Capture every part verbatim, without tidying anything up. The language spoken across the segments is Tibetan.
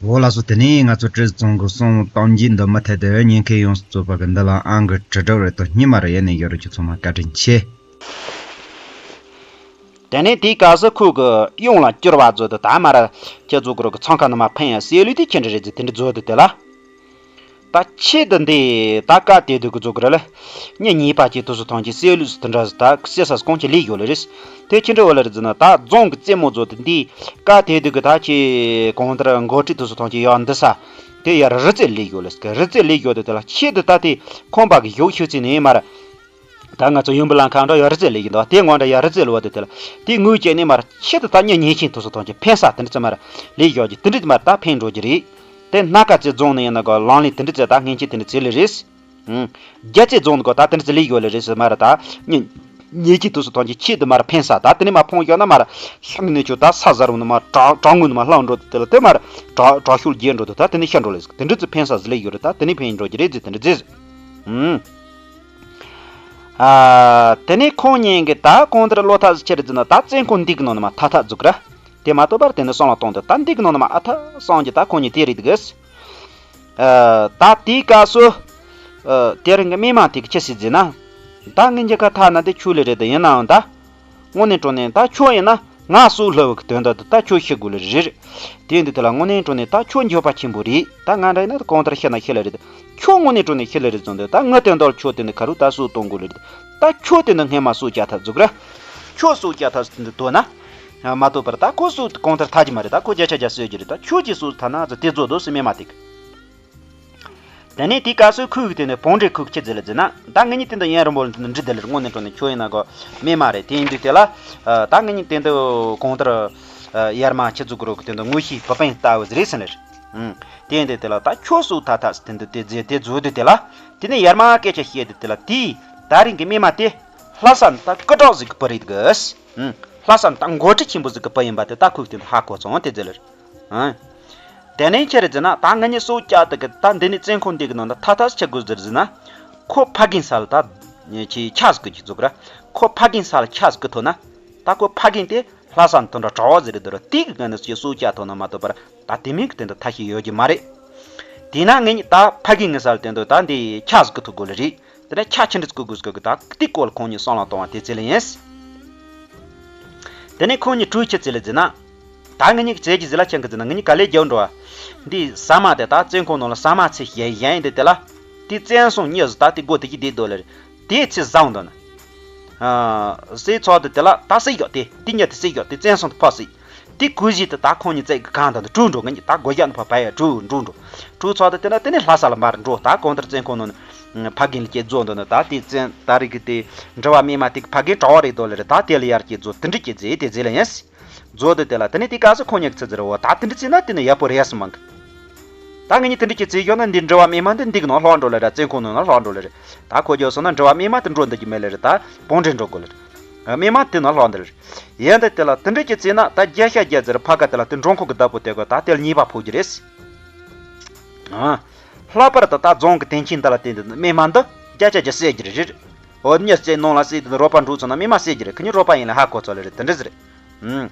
འོ་ལགས་སོ། དེ་ནས་ང་ཚོ་བཀྲས་མཐོང་གི་གསུང་གཏམ་རྒྱུད་འདི་མུ་མཐུད་དུ་ཉན་མཁན་ཡོངས་སུ་རྫོགས་པ་གི་འདི་ལ་ཨང་གི་དྲིལ་བསྒྲགས་རེ་དང་སྙེ་མ་རེ་ཡེ་ནས་ཡོད་རེད། ཁྱེད་ཚང་མ་བཀའ་དྲིན་ཆེ། དེ་ནས་དེའི་སྐབས་སུ་ཁོ་གི་གཡོན་ལ་སྐྱུར་བ་བཟོ་དུ་ད་མར་ཁྱེད་ཚོ་གི་རོགས་ཀྱི་འཚང་ཁ་ནང་མ་འཕེན་ཡ་སེ་ལུས་དེ་ཁྱེད་འདྲ་རེད་ཟེར་དེ་འདྲ་བཟོ་དུ་དེ་ལ། ད་ཆེད་དུ་འདི་ད་བཀའ་དེ་དུས་ཀྱི་བཟོ་གི་རེད་ལ། ཉིན་གཉིས་པ་ཅིག་དུས་སུ་ཐོན་གྱི་སེ་ལུས་སུ་དེ་འདྲ་ཟེར་ད་སེ་ས་སྐོང་གྱི་ལས་ཡོད་ལ་རེད། དེ་ཁྱེད་འདྲ་བ་ལ་རེད་ཟེར་ན་ད་རྫོང་གི་རྩེད་མོ་བཟོ་དུ་འདི་བཀའ་དེ་དུས་ཀྱི་ད་ཁྱེད་གང་ལྟར་འགོ་ཁྲིད་དུས་སུ་ཐོན་གྱི་ཡང་འདི་ས། དེ་ཡར་རི་རྩེ་ལས་ཡོད་ལ་རི་རྩེ་ལས་ཡོད་དུ་དེ་ལ་ཆེད་དུ་ད་དེ་ཁོམ་པ་གི་ཡོག་ཤུ་ཚེ་ནས་མར། ད་ང་ཚོ་ཡུམ་བུ་ལང་ཁང་འགྲོ་ཡ་རི་རྩེ་ལས་ཡིན་དོ། དེ་ངོ་འདྲ་ཡ་རི་རྩེ་ལ་བ་དེ་དེ་ལ། དེ་དངུལ་བཅད་ནས་མར་ཆེད་དུ་ད་ཉིན་ཉིན་ཆིན་དུས་སུ་ཐོན་གྱི་འཕེན་ས་དེ་འདྲ་ཚེ་མར་ལས་ཡོད་ཀྱི་དེ་འདྲ་མར་ད་འཕེན་འགྲོ་གྱི་རེད། དེ་སྣ་ཁ་ཚེ་རྫོང་ནས་ཡིན་ན་གོ་ལང་ལི་དེ་འདྲ་ཚེ་ད་སྔན་ཆད་དེ་འདྲ་ཚེ་ལས་རེད། ཨུང་། རྒྱ་ཚེ་རྫོང་ནས་གོ་ད་དེ་འདྲ་ཚེ་ལས་ཡོད་ལ་རེད་ཟེར་མར་ད་ཉིན་ཉིན་ཆིན་དུས་སུ་ཐོན་གྱི་ཆེད་དུ་མར་འཕེན་ས་ད་དེ་ནས་མར་འཕོང་ཡོད་ན་མར་ཤ་ནས་ཆུ་ད་ས་ཟར་བ་ནས་མར་གྲང་གྲང་ངུ་ནས་མར་ལྷང་འགྲོ་དེ་ལ་དེ་མར་གྲང་གྲང་ཤུལ་རྒྱས་འགྲོ་དུ་ད་དེ་ནས་ཤ་འགྲོ་ལ་ཟེར་དེ་འདྲ་ཚེ་འཕེན་ས་ཟེར་ལས་ཡོད་རེད། ད་དེ་ནས་འཕེན་འགྲོ་གྱི་རེད་ཟེར་དེ་འདྲ་ཚེ་ཟེར། ཨུང་། ཨ། དེ་ནས་ཁོང་གཉིས་ཀྱིས་ད་གང་ལྟར་བློ་ཐག་ཆེ་རེད་ཟེར་ན་ད་བཙོན་ཁང་འདི་གི་ནང་ནས་མ་ཐག་ཐག་འཛུགས་ར། དེ་མ་གཏོགས་པར་དེ་ནས་བསམ་བློ་གཏོང་དུས་ད་འདི་གི་ནང་ནས་མ་ཨ་ཐག་བསམ་གྱི་ད་ཁོང་གཉིས་དེ་རེད་འདུག་གས། ཨ། ད་དེའི་སྐབས་སུ། ཨ། དེ་རིང་གི་སྨིན་མ་དེ་གི་ཅི་ཟེར་ཟེར་ན། ད་ངས་འཇིགས་སྐར་ཐག་ན་དེ་ཆུ་ལས་རེད་དེ་ཡིན་ནའང་ད། དངོས་གནས་དྲང་གནས་ད་ཁྱོད་ཡིན་ན་ང་སྲོག་བླུ་བ་གི་དོན་དག་ཏུ་ད་ཁྱོད་ཤི་དགོས་ལེ་རེད། དེ་ཡིན་དུས་དེ་ལ་དངོས་གནས་དྲང་གནས་ད་ཁྱོད་འགྱོད་པ་ཆེན་པོ་རེད། ད་ང་འདྲ་ཡིན་ན་གང་ལྟར་ཤི་ན་ཤི་ལེ་རེད། ཁྱོད་དངོས་གནས་དྲང་གནས་ཤི་ལེ་རེད་ཙང་དུ་ད་ངའི་དོན་དག་ཁྱོད་དེ་ནི་ཁ་རུ་ད་སྲོག་གཏོང་དགོས་ལེ་རེད། ད་ཁྱོད་དེ་ནི་སྔས་མ་སྲོག་བཅད་ཐབས་འཛུགས་ར། ཁྱོད་སྲོག་བཅད་ཐབས་དེ་འདི་དོ་ན། མ་གཏོགས་པར་ད་ཁོ་སྲོག་གང་ལྟར་ཐར་གྱི་མ་རེད། ད་ཁོ་བརྒྱ་ཆ་བརྒྱ་གསོད་ཀྱི་རེད། ད་ཁྱོད་ཀྱི་སྲོག་ཐར་ན་ཙི་དེ་རྫོགས་དོ་སྲིད་སྨིན་མ་དེ་གི། དེ་ནས་དེའི་སྐབས་སུ་ཁོས་དེ་ནས་བང་འབྲེལ་ཁོས་ཁྱེད་ཟེར་ལ་ཟེར་ན། ད་ངེད་གཉིས་དེ་འདི་ཡན་རིང་པོ་ལ་འདི་འདྲི་དེ་ལེར་དངོས་གནས་དྲང་གནས་ཁྱོད་ཡིན་ན་གོ་སྨིན་མ་རེད། དེ་ཡིན་དུས་དེ་ལ། ད་ངེད་གཉིས་དེ་འདི་གང་ལྟར། ཡར་མ་ཁྱེད་ཚོ་གི་རོགས་ཀྱི་དེ་འདི་དངོས་གཞིའི་བུ་སྤུན་ལྟ་བུ་ཟིག་རེད་ཟེར་ལེར། དེ་ཡིན་དུས་དེ་ལ་ད་ཁྱོད་སྲོག་ཐར་ཐག་ཟེར་དེ་འདི་དེ་རྫས་དེ་རྫོགས་དུས་དེ་ལ། དེ་ནས་ཡར་མ་སྐད་ཆ་བཤད་དུས་དེ་ལ་དེའི་ད་རིང་གི་སྨིན་མ་དེ་ལྷ་ས་ནས་ད་སྐུ་དྲག་ཟིག་གི་བུ་རེད་གི། ལྷ་ས་ནས་ད་འགོ་ཁྲིད་ཆེན་པོ་ཟིག་གི་བུ་ཡིན་པ་དེ་ད་ཁོས་དེ་འདི་ཧ་གོ་སོང་དེ་ཟེར་ལེར། ཨང་། དེ་ནས་ཁྱེད་རེ་ཟེར་ན་ད་ང་གཉིས་སྲོག་བཅད་དེ་གི་ད་འདི་ནས་བཙོན་ཁང་འདི་གི་ནང་ད་ཐ་ཐ་ཆི་དགོས་ཟེར་ཟེར་ན། ཁོ་ཕ་རྒན་ས་ལ་ད་ཆི་ཆ་ཟིག་གི་ཅིག་བཙུགས་ར། ཁོ་ཕ་རྒན་ས་ལ་ཆ་ཟིག་གི་ཐོག་ན། ད་ཁོ་ཕ་རྒན་དེ་ལྷ་ས་ནས་དོན་དག་གྲྭ་བ་ཟེར་རེད་འདུག་ར། དེ་གི་ག་ནས་ཅིག་སྲོག་བཅད་ཐོག་ན་མ་གཏོགས་པར་ད་དེ་མིན་གི་དེ་འདི་ཐ་ཤི་ཡོད་ཀྱི་མ་རེད། དེས་ན་ངེད་གཉིས་ད་ཕ་རྒན་ངི་ས་ལ་དེ་འདི་ད་འདི་ཆ་ཟིག་གི་ཐུག་དགོས་ལེ་རེད། དེ་ནས་ཆ་ཆི་འདྲ་ཟིག་གི་དགོས་ཟིག་གི་ད་དེ་སྐོར་ལ་ཁོང་གཉིས་བསམ་བློ་གཏོང་བ་དེ་ཚེ་ལ་ཡིན། དེ་ནས་ཁོང་གཉིས་གྲོས་ཆོད་ཅི་ལ་ཟེར་ན། ད་ང་གཉིས་ཀྱི་རྩེད་ཀྱི་ཟི་ལ་ཆེན་གི་ཟེར་ན་ང་གཉིས་ག་ལེ་རྒྱབ་འགྲོ་བ། འདི་ཟ་མ་དེ་ད་བཙོན་ཁང་ནང་ལ་ཟ་མ་ཚེ་གཞན་གཞན་ཡིན་དེ་དེ་ལ། དེ་བཙན་སྲུང་གཉིས་སུ་ད་དེ་སྒོ་དེ་གྱི་བསྡད་འདུག་ལེ་རེད། དེའི་ཚེ་བཟང་འདུག་ན། ཨ། སྲིད་ཚོགས་དེ་དེ་ལ་ད་སྲིད་ཡོད་དེ་དེ་གཉིས་དེ་སྲིད་ཡོད་དེ་བཙན་སྲུང་དེ་ཕོ་སྲིད། དེ་ཀུ་ཞི་དེ་ད་ཁོང་གཉིས་རྩེད་གི་གང་དང་དུ་གྲོས་འགྲོ་ང་གཉིས་ད་སྒོ་རྒྱག་ནི་ཕ་བ་ཡ་གྲོས་འགྲོ་འགྲོ། གྲོས་ཚོགས་དེ་དེ་ན་དེ་ནས་ལྷ་ས་ལ་མར་འགྲོ་ད་གང་ལྟར་བཙན་ཁང་ནང་ནས་ཕ་རྒན་ལ་སྐྱེས་རྫོགས་འདུག་ན་ད་དེ་བཙན་ད་རིག་གི་དེ་འབྲི་བ་སྨིན་མ་དེ་གི་ཕ་རྒན་གྲྭ་བ་རེད་འདུག་ལེ་རེད། ད་དེ་ལ་ཡར་སྐྱེས་རྫོགས་དེ་འདྲ་སྐྱེས་རྫེ་དེ་རྫེ་ལ་ཡིན། རྫོགས་དེ་དེ་ལ་དེ་ནས་དེ་སྐབས་སུ་ཁོང་གཉིས་ཀྱི་ཚེ་ཟེར་བ་ད་དེ་འདྲ་བྱས་ན་དེ་ནི་ཡག་པོ་རེད་ཟེར་མང་གི། ད་ངེད་གཉིས་དེ་འདྲ་ཅིག་བྱས་ཡོད་ན་འདི་འབྲི་བ་སྨིན་མ་འདི་འདི་གི་ནང་ལྷག་འགྲོ་ལེ་ར། བཙོན་ཁང་ནང་ན་ལྷག་འགྲོ་ལེ་རེད། ད་ཁོ་རྒྱག་སོང་ན་འབྲི་བ་སྨིན་མ་དེ་འགྲོ་འདི་གི་མེད་ལེ་རེད། ད་བང་འབྲེལ་འགྲོ་དགོས་ལེ་རེད། སྨིན་མ་དེ་ནང་ལྷག་འདི་ལེ་རེད། ཡིན་ད་དེ་ལ་དེ་འདྲ་ཅིག་བྱས་ན་ད་བརྒྱ་ཆ་བརྒྱ་ཟེར་ཕ་ག་དེ་ལ་དེ་འབྲོང་ཁུང་གི་བདག་པོ་དེ་ག་ད་དེ་ལ་ཉེས་པ་ཕོག་རྒྱུ་རེད། ཨ། ལྷག་པར་དུ་ད་རྫོང་གི་དོན་ཆེན་འདི་ལ་བརྟེན་ཏེ་སྨིན་མ་འདི་བརྒྱ་ཆ་བརྒྱ་བསད་རྒྱུ་རེད། འོ་མྱི་རྩེ་ནང་ལ་བསད་དེ་རོགས་པ་འགྲོ་ཚོ་ན་སྨིན་མ་བསད་རྒྱུ་རེད། ཁི་གཉིས་རོགས་པ་ཡིན་ལ་ཧ་གོ་ཚོ་ལེ་རེད། དེ་འདྲ་ཟེར་རེད། ཨུམ།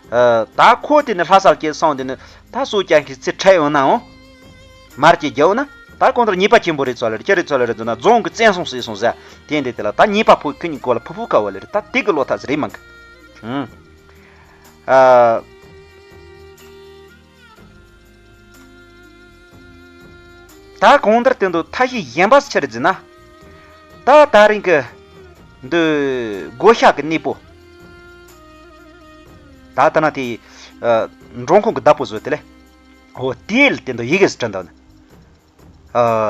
ཨ། ད་ཁོ་དེ་ནི་ལྷ་སར་སྐྱེས་སོང་དེ་ནི་ད་སྲོག་སྐྱོན་གྱི་ཚེ་ཁྲལ་ཡོང་ནའང་། མར་གྱི་རྒྱལ་ན་ད་གང་ལྟར་ཉེས་པ་ཆེན་པོ་རེད་ཚོ་ལེ་རེད། ཅི་རེད་ཚོ་ལེ་རེད་ཟེར་ན་རྫོང་གི་བཙན་སྲུང་བསད་སོང་ཟེར། དེ་འདི་དེ་ལ་ད་ཉེས་པ་ཕོག་ཁི་གཉིས་སྐོར་ལ་ཕུ་ཕུ་ཁ་བ་ལེ་རེད། ད་དེ་གི་བློ་ཐག་ཟེར་རེད་མང་གི། ཨུམ། ཨ། ད་གང་ལྟར་དེ་འདུག་ཐ་ཤི་གཞན་པ་ཆི་རེད་ཟེར་ན། ད་ད་རིང་གི་འདི་སྒོ་ཤ་གི་གནས་པོ། ད་ད་ན་དེ་འབྲོང་ཁུང་གི་བདག་པོ་བཟོས་དེ་ལས། འོ་དེ་ལ་དེ་འདུག་ཡི་གེ་སུ་བྲིས་འདུག་ན།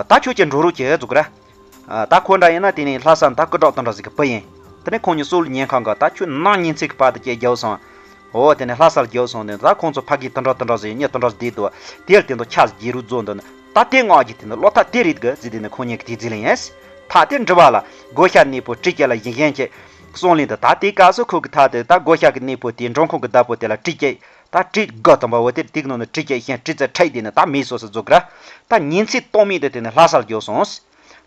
ད་ཁྱོད་ཀྱི་འགྲོ་རོགས་ཀྱི་འཛུགས་ར། ད་ཁོ་འདྲ་ཡིན་ན་དེ་ནས་ལྷ་ས་ད་སྐུ་དྲག་དེ་འདྲ་ཟིག་གི་བུ་ཡིན། དེ་ནས་ཁོང་གཉིས་སྲོག་ལ་ཉེན་ཁ་འགའ་ད་ཁྱོད་ནང་ཉིན་ཚིག་གི་བར་དུ་ཀྱེ་རྒྱབ་སོང་། འོ་དེ་ནས་ལྷ་སར་རྒྱབ་སོང་ནས་ད་ཁོང་ཚོ་ཕ་གི་དེ་འདྲ་དེ་འདྲ་ཟིག་ཡིན་ཉེ་དེ་འདྲ་ཟིག་བསྡད་འདུག་དེ་ལ་དེ་འདུག་ཆ་ཟིག་རྒྱས་རུ་རྫོགས་འདུག་ན་ད་དེ་ངག་གི་དེ་འདུག་བློ་ཐག་དེ་རེད་གི་ཟིག་དེ་ནས་ཁོང་གཉིས་ཀྱི་དེ་རྫི་ལ་ཡིན། ཐག་དེ་འབྲི་བ་ལ་སྒོ་ཤ་གནས་པོ་བྲིས་ཀྱེ་ལ་ཡིན་ཡིན་ཀྱེ་གསུང་ལེན་དུ་ད་དེ་སྐབས་སུ་ཁོ་གི་ཐག་དེ་ད་སྒོ་ཤ་གི་གནས་པོ་དེ་འབྲོང་ཁུང་གི་བདག་པོ་དེ་ལ་བྲིས་ཀྱེ། ད་བྲིས་དགོས་དམ་པ་བོ་དེ་དེ་གི་ནང་ནས་བྲིས་ཀྱེ་ཤན་བྲིས་ཚེ་ཁྲལ་དེ་ནས་ད་མེད་སོ་སོ་རྫོགས་གི་ར། ད་ཉིན་ཚེ་སྟོང་མིན་དེ་དེ་ནས་ལྷ་སར་རྒྱབ་སོང་།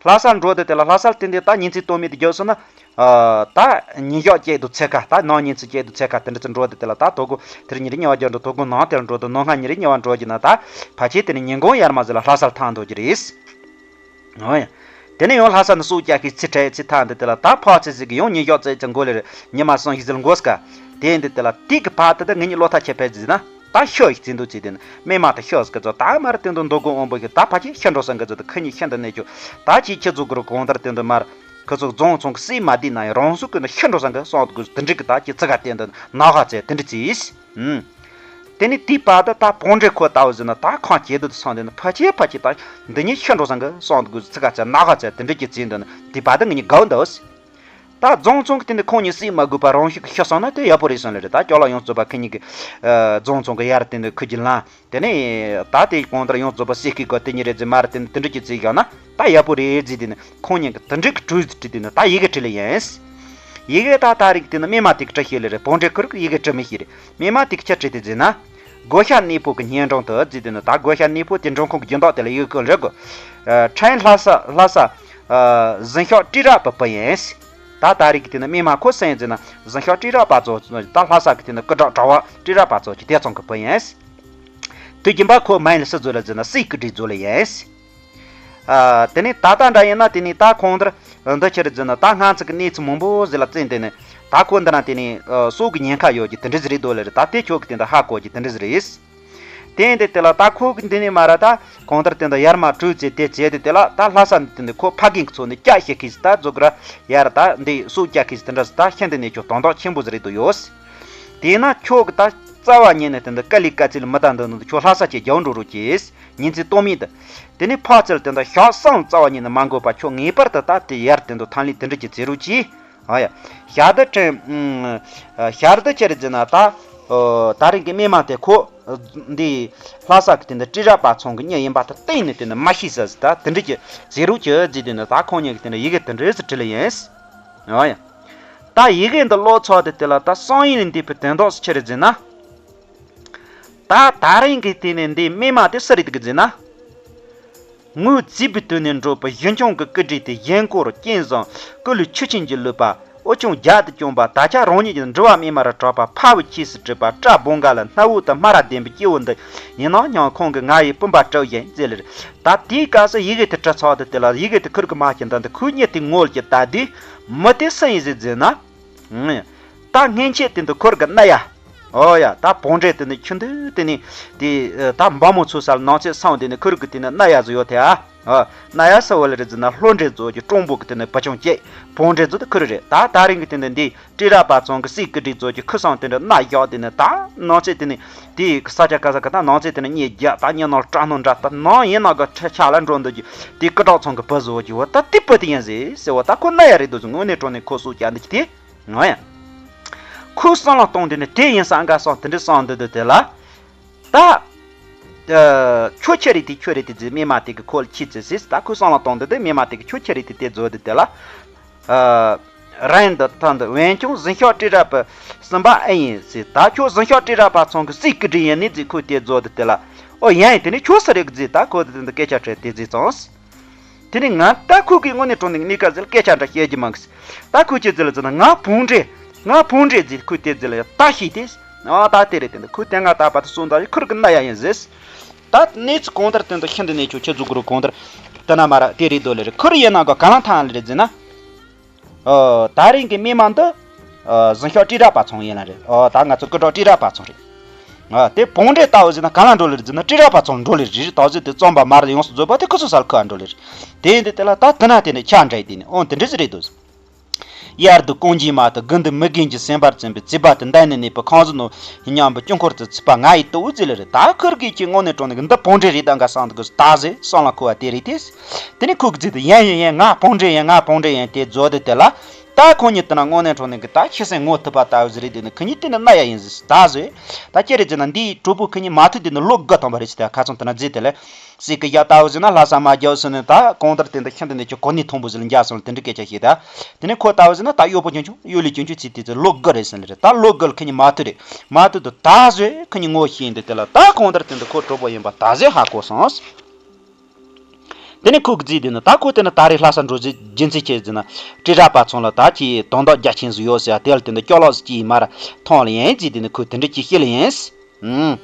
ལྷ་ས་འགྲོ་དེ་དེ་ལ་ལྷ་སར་དེ་འདི་ད་ཉིན་མཚན་སྟོང་མི་དེ་རྒྱབ་སོང་ན། ཨ། ད་ཉིན་ཞག་བཅད་དུ་ཚེ་ཁ། ད་ནང་ཉིན་མཚན་བཅད་དུ་ཚེ་ཁ་དེ་འདྲ་ཚོ་འགྲོ་དེ་དེ་ལ། ད་དོ་དགོང་དེར་ཉིན་རེ་ཉི་བ་འགྱོ་འགྲོ། དོ་དགོང་ནང་དེར་འགྲོ་དུ་ནང་སྔ་ཉིན་རེ་ཉི་བ་འགྲོ་གི་ན། ད་ཕལ་ཆེར་དེ་ནི་ཉིན་གུང་ཡར་མ་ཟིག་ལ་ལྷ་སར་ཐང་འདུག་གི་རེད། ཨོ་ཡ། དེ་ནས་ཡང་ལྷ་ས་ནས་སྲོག་སྐྱབས་ཤིག་ཚེ་ཁྲལ་ཚེ་ཐང་འདི་དེ་ལ། ད་ཕག་ཚེ་ཟིག་གི་ཡང་ཉིན་ཞག་བཅད་ཙམ་འགོར་ལེ་རེད། ཉི་མ་གསུམ་ཞིག་ཟིག་ལ་འགོར་ས་ག། དེ་འདི་དེ་ལ་དེ་གི་བར་དེ་ད་ངེད་གཉིས་བློ་ཐག་ཆད་ཕེབས་ཟིག་ན། ད་ཤོག་ཡིག་བརྩི་འདུག་ཚེ་དེ་ནི་སྨན་མ་ད་ཤོག་ཟིག་གི་ཚོ། ད་མར་དེ་འདུག་མདོ་དགོང་དབང་པོ་ཞིག་ད་ཕལ་ཆེར་ཤི་འགྲོ་ས་གི་ཚོ། ད་ཁི་གཉིས་ཤི་འདི་གནས་ཆོག། ད་ཅིག་ཁྱི་ཚོ་གི་རུ་གང་ལྟར་དེ་འདུག་མར་ཁི་ཚོ་རྫོང་ཚང་གི་སྲིད་མ་བསྡད་ན་ཡང་རང་སྲོག་གི་ནི་ཤི་འགྲོ་ས་གི་སོང་དགོས། དེ་འདྲ་གི་ད་ཅིག་ཚིག་ག་དེ་འདུག་ནག་ཧ་ཚེ་དེ་འདྲ་བརྩིས། ཨུམ། དེ་ནས་དེའི་བར་དུ་ད་བང་འདྲེ་ཁོ་ལྟ་བུ་ཟིན་ན། ད་ཁང་ཁྱེར་དུ་སོང་དེ་ནི་ཕལ་ཆེར་ཕལ་ཆེར་ད་འདི་གཉིས་ཤི་འགྲོ་ས་གི་སོང་དགོས། ཚིག་ག་ཚེ་ནག་ཧ་ཚེ་དེ་འདྲ་གི་བརྩིས་འདུག་ན། དེའི་བར་དུ་ངེད་གཉིས་དགའ་བོ་འདུག། ད་རྫོང་ཚང་གི་དེ་ནི་ཁོང་གཉིས་སྲིད་མ་དགོས་པ་རང་ཤུགས་ཀྱིས་ཤི་སོང་ན་དེ་ཡག་པོ་རེད་བསམ་ལེ་རེད། ད་ཅོག་ལ་ཡང་རྩོད་པ་ཁི་གཉིས་ཀྱི། ཨ། རྫོང་ཚང་གི་ཡར་དེ་ནི་ཁུར་གྱིས་ལངས། དེ་ནས་ད་དེ་གང་ལྟར་ཡང་རྩོད་པ་སེལ་གི་གོ་དེ་གཉིས་རེད་ཟེར། མར་དེ་ནི་དེ་འདྲ་གྱི་རྩིས་བཞག་ན་ད་ཡག་པོ་རེད་ཟེར། དེ་ནི་ཁོང་གཉིས་ཀྱི་དེ་འདྲ་གི་གྲོས་བྲིས། དེ་ནི་ད་ཡི་གེ་བྲིས་ལེ་ཡིན། ཡི་གེ་ད་ད་རིགས་དེ་ནི་སྨན་མ་དེ་གི་བྲིས་ཤེས་ལེ་རེད། བང་འདྲེ་ཁོ་རང་གི་ཡི་གེ་བྲིས་མི་ཤེས་རེད། སྨན་མ་དེ་གི་ཆི་བྲིས་དེ་ཟེར་ན། བགོ་བཤའ་གནས་སྤོ་གི་སྙན་གྲོང་དུ་ཟེར། དེ་ནི་ད་བགོ་བཤའ་གནས་སྤོ་དེ་འགྲོ་ཁུངས་ཀྱི་རྒྱུན་དག་དེ་ལ་ཡི་གེ་བཀོད་རེད་གོ། ཨ། ཕྲན་ལྷ་ས་ལྷ་ས། ཨ། གཟིམ་ཤག་སྤྲི་རབ་པ་པུ་ཡིན། ད་ད་རིགས་དེ་ནི་སྨན་མ་ཁོ་སུ་ཡིན་ཟེར་ན། གཟིམ་ཤག་སྤྲི་རབ་པ་ཚོ། ད་ལྷ་ས་གི་དེ་ནི་སྐུ་དྲག་གྲྭ་བ་སྤྲི་རབ་པ་ཚོ་གི་དེ་ཚང་གི་བུ་ཡིན། དུས་རྒྱུན་པ་ཁོ་མ་ཡིན་ལ་སུ་ཚོ་ལ་ཟེར་ན། སྲིད་སྐུ་དྲིན་ཚོ་ལ་ཡིན། ཨ། དེ་ནས་ད་ལྟ་འདྲ་ཡིན་ན་དེ་ནི་ད་གང་ལྟར་འདི་ཆི་རེད་ཟེར་ན། ད་སྔ་ཚིག་གི་གནས་ཚུལ་མང་པོ་ཟིག་ལ་བརྩིས་དེ་ནི་ད་ཁོ་འདི་ན་དེ་ནི། ཨ། སྲོག་གི་ཉེན་ཁ་ཡོད་ཀྱི་དེ་འདྲ་ཟིག་རེད་འདུག་ལེ་རེད། ད་དེ་ཁྱོད་ཀྱི་དེ་འདྲ་ཧ་གོ་གི་དེ་འདྲ་ཟིག་རེད། དེ་ཡིན་དུས་དེ་ལ་ད་ཁོ་གི་འདི་ནས་མར་ད་གང་ལྟར་དེ་འདྲ་ཡར་མར་གྲོས་བྱས་དེ་བྱས་དུས་དེ་ལ། ད་ལྷ་ས་འདི་དེ་འདྲ་ཁོ་ཕ་རྒན་གི་ཚོ་ནས་སྐྱ་བཤད་མཁན་ཟིག། ད་རྫོགས་ར་ཡར་ད་འདི་སྲོག་སྐྱབས་མཁན་ཟིག་དེ་འདྲ་ཟིག། ད་ཤི་འདི་གནས་ཆོག་དོན་དག་ཆེན་པོ་ཟིག་རེད་འདུག་ཡོད། དེས་ན་ཁྱོད་ཀྱིས་ད་རྩ་བ་ཉིད་ནས་དེ་འདྲ་དཀའ་ལས་དཀའ་ཚེགས་ལ་མི་ལྟ་འདུག་ན། ཁྱོད་ལྷ་ས་ཁྱེར་རྒྱག་འགྲོ་རོགས་གྱིས། ཉིན་མཚན་སྟོང་མིན་དུ། དེ་ནས་ཕར་ཚུར་དེ་འདྲ་ཞག་གསུམ་རྩ་བ་ཉིད་ནས་མ་འགོར་བར་ཁྱོད་ངེས་པར་དུ་ད་དེ་ཡར་དེ་འདྲ་ཐང་ལི་དེ་འདྲ་གྱི་བྱེད་རོགས་གྱིས། ཨ་ཡ། ཞག་འདི་ཕྲན། ཨ། ཞག་འདི་ཆི་རེད་ཟེར་ན། ད། ཨོ། ད་རིང་གི་སྨན་མ་དེ་ཁོ་འདི་ལྷ་ས་གི་དེ་འདྲ་སྤྲི་རབ་པ་ཚང་གི་མྱི་ཡིན་པ་དེ་གཏན་ནས་དེ་འདྲ་མ་ཤེས་ས་ཟིག། ད་དེ་འདྲ་གྱི་བྱེད་རོགས་གྱིས་ཟེར། དེ་འདྲ་ད་ཁོང་གཉིས་ཀྱིས་དེ་འདྲ་ཡི་གེ་དེ་འདྲ་ཟིག་བྲིས་ལེ་ཡིན། ཨ་ཡ། ད་ཡི་གེ་འདི་ཀློག་ཚར་དུས་དེ་ལ་ད་བསམ་ཡུལ་ལས་འདས་པའི་དོན་དག་ཟིག་ཆི་རེད་ཟེར་ན། ད་ད་རིང་གི་དེ་ནས་འདི་སྨན་མ་དེ་སུ་རེད་འདུག་ཟེར་ན། ངོས་བརྩེ་བའི་དོན་ནས་འགྲོ་བའི་གཞུ་འཁྱོངས་ཀྱི་སྐུ་དྲིན་དེ། གཞན་སྐོར་རྐྱེན་བཟང་སྐུ་ལུས་ཆུ་ཆེན་གྱི་ལུས་པ། འུ་ཆུང་རྒྱ་དུ་བསྐྱངས་པ། ད་ཆ་རང་ཉིད་ཀྱི་འགྲོ་བ་སྨིན་མ་རུ་གྲགས་པ། ཕ་བུ་ཁྱིས་སུ་གྲུབ་པ། བཀྲ་སྦོམ་དགའ་ལ་སྣ་བོ་དང་སྨ་ར་ལྡན་པའི་སྐྱེ་བོ་འདི་ཡིན་ན་སྙམ་ཁོང་གིས་ང་ཡི་སྤུན་པ་གྲུ་བཞིན་ཟེར་ལེ་རེད། ད་དེའི་སྐབས་སུ་ཡི་གེ་དེ་བྲིས་ཚར་དུས་དེ་ལ། ཡི་གེ་དེ་ཁུར་གི་མ་ཁྱེར་འདི་འདི་ཁོའི་མྱི་དེ་ངོ་ལ་ཅིག་ལྟ་དུས། མི་དེ་སུ་ཡིན་ཟེར་ཟེར་ན། ད་སྔན་ཆད་དེ་འདི་ཁུར་གི་རྣ་ཡ། ཨོ་ཡ། ད་བོང་འདྲེ་དེ་ནི་ཁྱི་འདི་དེ་ནི་དེ། ད་འབངས་མོ་ཚོ་སར་ནང་ཚེ་སང་དེ་ནི་ཁུར་གི་དེ་ནི་རྣ་ཡ་ཟིག་ཡོད་དེ། ཨ། ཨོ། རྣ་ཡ་ཟེར་བ་ལ་རེད་ཟེར་ན། ལྷོ་འདྲེ་ཚོ་གི་སྤྲང་པོ་གི་དེ་ནི་བུ་ཆུང་སྐྱེས། བོང་འདྲེ་ཚོ་དེ་ཁུར་རེད། ད་ད་རིང་གི་དེ་ནི་འདི་སྤྲི་རབ་པ་ཚང་གི་སྲིད་སྐུ་དྲིན་ཚོ་གི་ཁུར་སང་དེ་འདྲ་རྣ་བཞག་དེ་ནི། ད་ནང་ཚེ་དེ་ནི་དེ་གི་ས་ཆ་ག་ས་ག་ད་ནང་ཚེ་དེ་ནི་གཉིད་རྒྱག། ད་གཉིད་ནང་སྐྲག་སྣང་འདྲ། ད་ནང་ཡིན་ན་གི་ཁྲ་ཆག་ལ་འགྲོ་འདུག་གི་དེ་སྐུ་དྲག་ཚང་གི་བུ་བཟོ་གི་བ། ད་དེ་བུ་དེ་ཡིན་ཟེར་ཟེར་བ། ད་ཁོ་རྣ་ཡ་རེད་འདུག་ཟེར། དངོས་གནས་དྲང་གནས་ཁོ་སྲོག་སྐྱབས་འདི་གི་དེ། ང་ཡང་། ཁོའི་བསམ་བློ་གཏོང་དུས་ནི་དེ་ཡིན་ས་འགའ་སོང་དེ་འདྲ་སོང་འདུག་འདུག་དེ་ལ། ད། ཨ། ཁྱོད་ཁྱོད་རེད་དེ། ཁྱོད་རེད་དེ་ཟེར། སྨན་མ་དེ་གི་ཁོ་ལ་ཁྱི་ཚེ་ཟེར། ད་ཁོའི་བསམ་བློ་གཏོང་དུས་དེ་སྨན་མ་དེ་གི་ཁྱོད་ཁྱོད་རེད་དེ་དེ་བཟོ་འདུག་དེ་ལ། ཨ། རང་འདི་ཐང་འདི་འོན་ཀྱང་གཟིམ་ཤག་སྤྲི་རབ་པའི་སུམ་པ་ཨེ་ཡིན་ཟེར། ད་ཁྱོད་གཟིམ་ཤག་སྤྲི་རབ་པ་ཚང་གི་སྲིད་སྐུ་དྲིན་ཡིན་ནི་ཟེར། ཁོས་དེ་བཟོ་འདུག་དེ་ལ། ཨོ་ཡིན། དེ་ནི་ཁྱོད་སུ་རེད་གི་ཟེར། ད་ཁོ་དེ་འདི་སྐད་ཆ་དྲིས་དེ་ཟེར་ཙང་། དེ་ནས་ང་ད་ཁོ་གིས་དངོས་གནས་དྲང་གནས་གནས་སྐབས་ཟིག་ལ་སྐད་ཆ་འདྲ་བཤད་རྒྱུ་མང་གི། ད་ཁོ་ཁྱེད་ཟིག་ལ་ཟེར་ན། ང་བོང་འདྲེ། ང་བོང་འདྲེ་ཟེར། ཁོས་དེ་ཟིག་ལ་ཡ་ད་ཤེས་ཏེ། ཨ། ད་དེ་རེད། དེ་འདི་ཁོས་དེ་སྔ་ད་བར་དུ་སོང་ད་ཁུར་གི་རྣ་ཡ་ཡིན་ཟེར། ད་གནས་ཚུལ་གང་ལྟར་དེ་འདི་ཤིན་ཏུ་གནས་ཆོག་ཁྱེད་ཚོ་གུ་རུ་གང་ལྟར་དེ་ན་མ་ར་དེ་རེད་དོ་ལེ་རེད། ཁུར་ཡིན་ན་ག་ག་ལ་ཐང་ལེ་རེད་ཟེར་ན། ཨོ། ད་རིང་གི་སྨན་མ་འདི། ཨོ། གཟིམ་ཤག་སྤྲི་རབ་པ་ཚང་ཡིན་ལ་རེད། ཨོ། ད་ང་ཚོ་སྐུ་དྲག་སྤྲི་རབ་པ་ཚང་རེད། ཨ། དེ་བོང་འདྲེ་ལྟ་བུ་ཟེར་ན་ག་ལ་འགྲོ་ལེ་རེད་ཟེར་ན། སྤྲི་རབ་པ་ཚང་འགྲོ་ལེ་རེད། ད་གཟོད་དེ་རྩོམ་པ་མར་ཡོངས་སུ་རྫོགས་པ་དེ་ཁོ་ཚོ་སར་ཁུ་འགྲོ་ལེ་རེད། དེ་ཡིན་དུས་དེ་ལ་ད་དེ་ན་དེ་ནས་ཆ་འདྲ་ཡི་དེ་ནས། ཨོ། དེ་འདྲ་ཟིག་རེད་དོ་ཟེར། གཡར་དུ་རྐང་རྗེས་མ་དང་། དགུ་འདི་མི་རྒན་གྱི་སེམས་པར་འཛིན་པའི་རྩིས་པ་དེ། འདས་ནས་གནས་པའི་ཁང་བཟོ་ནོར་མཉམ་པའི་དཀྱིལ་འཁོར་དུ་ཚུད་པ། ང་ཡི་ལྟོ་བཟོས་ལེ་རེད། ད་ཁུར་གིས་ཁྱེད་དངོས་གནས་དྲང་གནས་གི་འདི་བོང་འདྲེ་རེད་ད་འགའ་སང་འདུག་གི་ད་ཟེར་བསམ་བློ་འཁོར་བ་དེ་རེད་དེ། དེ་ནས་ཁོ་གི་རྗེས་དུ་ཡིན་ཡིན་ཡིན། ང་བོང་འདྲེ་ཡིན། ང་བོང་འདྲེ་ཡིན་དེ་བཟོ་དེ་དེ་ལ། ད་ཁོ་གཉིས་དེ་ན་དངོས་གནས་དྲང་གནས་གི་ད་ཁྱི་སེམས་ངོ་ཐུབ་པ་ལྟ་བུ་ཟིག་རེད། དེ་ནི་ཁོ་གཉིས་དེ་ནི་རྣ་ཡ་ཡིན་ཟེར་ད་ཟེར། ད་ཅི་རེད་ཟེར་ན། འདིའི་གྲོགས་པོ་ཁོ་གཉིས་མ་ཐུག་དེ་ནི་ལོ་དགུ་ཐམ་པ་རེད་ཟེར། ད་ཁ་ཚང་དེ་ན་རྗེས་དེ་ལ། སྲིད་ཀྱི་ཡ་ལྟ་བུ་ཟེར་ན་ལྷ་ས་མ་རྒྱབ་ཟེར་ནས། ད་གང་ལྟར་དེ་འདི་ཤིན་ཏུ་ནས་ཀྱི་གོ་གནས་མཐོན་པོ་ཟིག་ལ་འཇགས་སོང་ལ་དེ་འདྲའི་སྐད་ཆ་བཤད། ད་དེ་ནས་ཁོ་ལྟ་བུ་ཟེར་ན་ད་གཡོག་པོ་ཆུང་ཆུང་གཡོག་ལས་ཆུང་ཆུང་བྱས་དེ་ཚོ་ལོ་དགུ་རེད་ཟེར་ནི་རེད། ད་ལོ་དགུ་ལ་ཁོ་གཉིས་མ་ཐུག་རེད། མ་ཐུག་དུས་ད་གཟོད་ཁོ་གཉིས་ངོ་ཤེས་འདི་དེ་ལ། ད་གང་ལྟར་དེ་འདི་ཁོ་གྲོགས་པོ་ཡིན་པ་ད་གཟོད་ཧ་གོ་སོང་། དེ་ནས་ཁོ་གིས་བརྫིས་དེ་ནི་ད་ཁོ་དེ་ནི་ད་རེས་ལྷ་ས་འགྲོ་རྒྱུ་མཚན་ཅི་ཟེར་ན། སྤྲུལ་རབ་པ་ཚང་ལ་ད་ཁྱེད་དོན་དག་རྒྱ་ཆེན་ཟིག་ཡོད་ཟེར་དེ་ལ་དེ་འདི་སྐྱོ་ལོག་ཟིག་ཅིག་མར་མཐོང་ལ་ཡིན་ཟེར་དེ་ནི་ཁོས་དེ་འདྲ་ཅིག་བཤད་ལ་ཡིན། ཨུམ།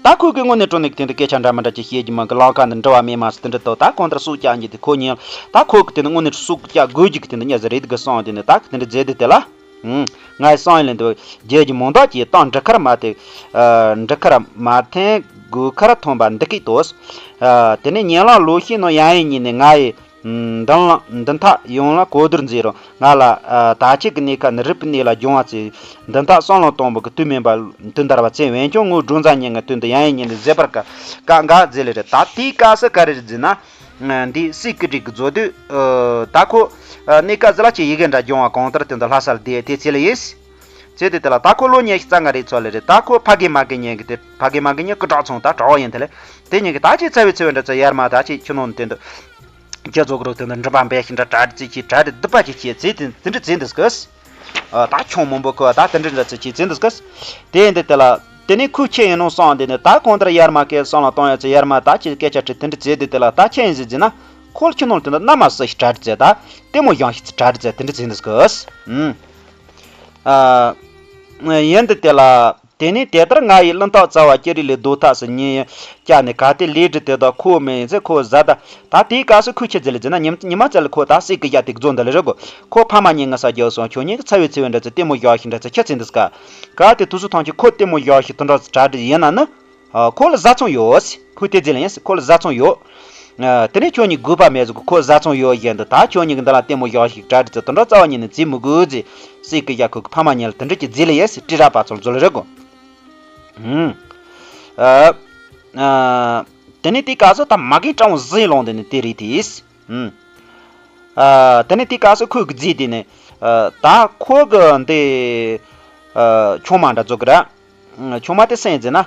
ད་ཁོ་གི་དངོས་གནས་དྲང་གནས་ཀྱི་དེ་འདི་སྐད་ཆ་འདྲ་མི་འདྲ་ཅིག་བཤད་རྒྱུ་མང་གི་ལམ་ཁ་འདི་འགྲུལ་བ་མེད་མ་ཟེར་དེ་འདྲ་དོ། ད་གང་ལྟར་སུག་རྒྱག་རྒྱུ་དེ་ཁོ་ཉིད་ད་ཁོ་གི་དེ་འདི་དངོས་གནས་སུག་རྒྱག་དགོས་རྒྱུ་གི་དེ་འདི་ཉག་ཟིག་རེད་གི་བསམ། དེ་ནི་ད་གི་དེ་འདི་མཛད་དེ་དེ་ལ། ཨུམ། ངའི་བསམ་ཡུལ་ལས་འདི་བརྒྱད་ཀྱི་མང་དག་གིས་བཏང་འབྲུ་ཁར་མ་ཐེག་ཨ། འབྲུ་ཁར་མ་ཐེག་དགུ་ཁར་ཐོན་པ་འདི་སྐད་དོ། ཨ། དེ་ནས་ཉེ་ལམ་ལོ་ཤས་ནང་ཡང་ཡིན་ཉིན་ནས་ང་ཡི་མདུན་ལ་མདུན་ཐག་ཡོངས་ལ་གོ་བསྡུར་མཛད་རུང་ང་ལ་ཨ། ད་ཆེད་ཀྱི་གནས་ཁ་ནི་རིག་པའི་གནས་ལ་སྦྱོང་བ་ཚེ་མདུན་ཐག་བསམ་ལམ་དང་པོ་གི་དུས་མིན་པ་དུས་འདར་བ་ཚེ་འོན་ཀྱང་ངོས་སྒྲུང་རྩ་གཉིས་ཀྱི་དོན་དུ་ཡང་ཡིན་ཉིན་ནས་མཛད་པར་དཀའ་དཀའ་ངལ་མཛད་ལེ་རེད། ད་དེའི་སྐབས་སུ་ག་རེ་རེད་ཟེར་ན། འདི་སྲས་སྐུ་བགྲེས་ཀྱི་མཛོད་དུ། ད་ཁོ། གནས་སྐབས་ཟིག་ལ་ཆེ་ཡི་གེ་འདྲ་སྦྱོང་བ་གང་ལྟར་དེ་འདི་ལྷ་སར་བསྡད་དེ་ཚེ་ལ་ཡིས། ཚེ་དེ་དེ་ལ་ད་ཁོ་ལོ་ཉི་ཤུ་རྩ་ལྔ་རེད་ཚོད་ལ་རེད། ད་ཁོ་ཕ་རྒན་མ་རྒན་གཉིས་ཀྱི་དེ་ཕ་རྒན་མ་རྒན་གཉིས་སྐུ་དྲག་ཚང་ད་གྲྭ་བ་ཡིན་དེ་ལས། དེ་གཉིས་ཀྱི་ད་ཆེ་ཚ་བའི་ཚེ་བའི་འདྲ་ཚོ་ཡར་མ་ད་ཆེ་ཁྱོད་ནང་དེ་འདི། རྒྱ་མཚོ་གི་རོ་དེ་འདི་འགྲུལ་པ་འབའ་ཞིག་འདྲ་གྲ་རྩི་ཆེ་གྲ་རེ་སྡུད་པ་ཆེ་ཆེ་ཚེ་དེ་དེ་འདྲ་ཚེ་འདི་སྐུ། ད་ཆུང་མང་པོ་ཁོ་ད་དེ་འདྲ་འདྲ་ཚེ་ཆེ་ཚེ་འདི་སྐུ། དེ་འདི་དེ་ལ། དེ་ནས་ཁོས་ཁྱེད་ཡིན་ནོ་སོང་དེ་ནས་ད་གང་ལྟར་ཡར་མ་སྐད་སོང་ལ་གཏོང་ཡ་ཚེ་ཡར་མ་ད་ཁྱེད་སྐད་ཆ་དྲི་དེ་འདྲ་ཚེ་དེ་དེ་ལ་ད་ཁྱེད་ཡིན་ཟེར་ཟེར་ན། ཁོ་ལ་ཁྱོད་ནང་དེ་འདི་མནའ་མ་སྲིད་ཞིག་གྲ་རེ་ཚེ་ད་ལྟད་མོ་བཞག་ཞིག་ཚེ་གྲ་རེ་ཚེ་དེ་འདྲ་ཚེ་འདི་སྐུ། ཨུམ། ཨ། ཡིན་འདི་དེ་ལ། དེ་ནས་དེ་ལྟར་ང་ཡི་གླེན་རྟགས་རྩ་བ་ཅི་རིགས་ལས་ཟློས་ཐབས་སུ་ཉིན་བསྐྱལ་ནས་གལ་ཏེ་ལས་སྒྲིབ་དེ་དག་ཁོ་མིན་ཡིན་ཚེ་ཁོ་བཟའ་ད། ད་དེའི་སྐབས་སུ་ཁོས་ཁྱེད་ཟེར་ལ་ཟེར་ན་ཉི་ཉི་མ་ཙམ་ལ་ཁོ་ད་སྲས་སྐུ་བཞག་དེ་རྫོགས་འདི་ལ་རེ་གོ། ཁོ་ཕ་མ་གཉིས་ངི་ས་རྒྱལ་སོང་ཁྱོད་གཉིས་ཀྱི་ཚ་བའི་ཚེ་བའི་འདྲ་ཚེ་ལྟད་མོ་བཞག་ཞིག་འདྲ་ཚེ་ཁྱེད་ཚེ་འདི་སྐུ། གལ་ཏེ་དུས་སུ་ཐང་ཆེ་ཁོ་ལྟད་མོ་བཞག་ཞིག་དུ་འདྲ་ཚེ་གྲ་སྒྲིག་ཡིན་ན་ནི། ཨ། ཁོ་ལ་བཟའ་ཚང་ཡོད། ཁོས་དེ་ཟེར་ལ་ཡིན། ཁོ་ལ་བཟའ་ཚང་ཡོད། ཨ། དེ་ནས་ཁྱོད་གཉིས་དགོས་པ་མེད་ཟེར་གི། ཁོ་བཟའ་ཚང་ཡོད་བཞིན་དུ་ད་ཁྱོད་གཉིས་ཀྱི་འདི་ལ་ལྟད་མོ་བཞག་ཞིག་གྲ་སྒྲིག་ཚེ་དུ་འདྲ་རྩ་བ་ཉིད་ནས་བརྩི་མི་དགོས་ཟེར། སྲས་སྐུ་བཞག་ཁོ་གི་ཕ་མ་གཉིས་ལ་དེ་འདྲ་ཅིག་ཟེར་ལ་ཡིན། སྲས་སྤྲུལ་རབ་པ་ཚོར་མཛོད་ལ་རེ་གོ། ཨུམ། ཨ། ཨ། དེ་ནས་དེའི་སྐབས་སུ་ད་མ་རྒན་སྤྲང་བོ་ཟིག་ལོང་དེ་ནས་དེ་རེད་དེ། ཨུམ། ཨ། དེ་ནས་དེའི་སྐབས་སུ་ཁོས་གི་བརྫིས་དེ་ནས། ཨ། ད་ཁོ་གི་འདི། ཨ། ཆུང་མ་འདྲ་ཚོ་གི་ར། ཆུང་མ་དེ་སུ་ཡིན་ཟེར་ན།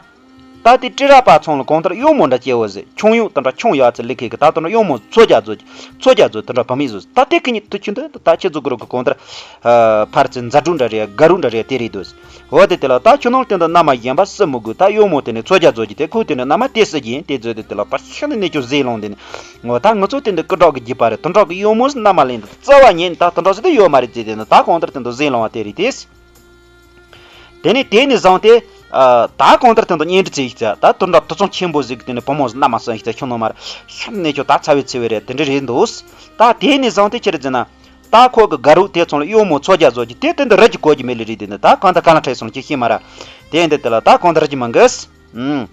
ད་དེ་སྤྲུལ་རབ་པ་ཚང་ལ་གང་ལྟར་གཡོག་མོ་འདྲ་སྐྱེ་བོ་ཟེར། ཆུང་ཡོད་དེ་འདྲ་ཆུང་ཡག་ཚེ་ལི་ཁེ་གི་ད་དེ་འདྲ་གཡོག་མོ་ཚོ་རྒྱ་མཛོད་ཀྱི་ཚོ་རྒྱ་མཛོད་དེ་འདྲ་བུ་མེད་བཟོ་ཟེར། ད་དེ་ཁི་གཉིས་དུ་ཆུ་འདི་ད་ཁྱེད་ཚོ་གི་རོགས་གི་གང་ལྟར། ཨ། ཕར་ཚུར་མཛའ་གྲོགས་འདྲ་རེད། དགའ་རོགས་འདྲ་རེད་དེ་རེད་འདུག་འོ་དེ་དེ་ལ་ད་ཁྱོད་ནང་དེ་འདི་མནའ་མ་གཞན་པ་སུ་མི་དགོས། ད་གཡོག་མོ་དེ་ནས་ཚོ་རྒྱ་མཛོད་ཀྱི་དེ་ཁོ་དེ་ནས་མནའ་མ་དེ་སུ་གྱི་ཡིན་དེ་མཛོད་དེ་དེ་ལ་ད་ཤི་ནས་གནས་ཆུ་ཟེ་ལོང་དེ་ནས། འོ་ད་ང་ཚོ་དེ་འདི་སྐུ་དྲག་གི་རྒྱུད་པ་རེད། དེ་འདྲ་གི་གཡོག་མོ་མནའ་མ་ལེན་འདི་རྩ་བ་ཉིད་ད་དེ་འདྲ་ཟེར་དེ་ཡོད་མ་རེད་ཟེར་དེ་ནས་ད་གང་ལྟར་དེ་འདི་ཟེ་ལོང་བ་དེ་རེད་དེ། དེ་ནས་དེ་ནས་བཟུང་སྟེ། ཨ། ད་གང་ལྟར་དེ་འདི་གཉེན་སྒྲིག་བྱེད་ཡིག་ཚ་ད་དུ་འདྲ་དུ་ཚང་ཆེན་པོ་ཟིག་གི་དེ་ནས་བུ་མོ་ཟིག་མནའ་མ་སོན་ཡིག་ཚ་ཁྱོད་ནོ་མར་ཤམ་ནས་ཁྱོད་ད་ཚ་བའི་ཚེ་བའི་རེད་དེ་འདྲ་རེད་འདུག་ད་དེ་ནས་བཟུང་སྟེ་ཁྱེད་རེད་ཟེར་ན། ད་ཁོ་གི་དགའ་རོགས་དེ་ཚང་ལ་གཡོག་མོ་ཚོ་རྒྱ་བཟོ་གི་དེ་དེ་འདི་ར་གི་གོ་གི་མེད་ལེ་རེད་དེ་ནས་ད་གང་ད་ག་ལ་ཁྲེལ་སོང་ཁྱེད་ཤེས་མ་ར། དེ་འདི་དེ་ལ་ད་གང་ད་ར་གི་མང་གི། ཨུམ།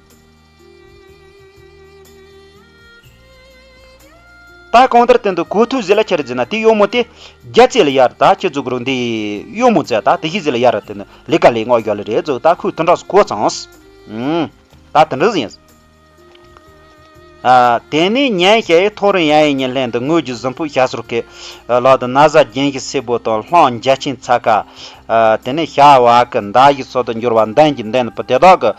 ད་གང་ལྟར་དེ་འདི་གོ་ཐུབ་ཟེར་ལ་ཁྱེད་རེད་ཟེར་ན་དེ་གཡོག་མོ་དེ་རྒྱ་ཚད་ལ་ཡར་ད་ཁྱེད་ཚོ་གི་རུ་འདི་གཡོག་མོ་ཚད་ད་དེ་བཞི་ཟེར་ལ་ཡར་དེ་ནི་ལས་ཀ་ལས་ངོ་ཡོད་ལ་རེད་ཚོ་ད་ཁོས་དུ་འདྲ་སུ་གོ་ཚང་། ཨུམ། ད་དེ་འདྲ་ཟིན། ཨ། དེ་ནས་ཉན་ཞེས་ཐོ་རེ་ཡང་ཡིན་ཉིན་ལྷན་དུ་དངོས་ཀྱི་གཟིམ་ཕུག་ཞྭ་ཟུར་གི་ལག་ཏུ་ན་བཟའ་རྒྱན་གཞི་སེར་པོ་དང་ལྷམ་འཇའ་ཆེན་ཚ་ཁ། ཨ། དེ་ནས་ཞྭ་བ་གི་མདའ་ཡི་སོ་དུ་འགྱུར་བ་འདན་གྱི་འདན་པ་དེ་དག་གི།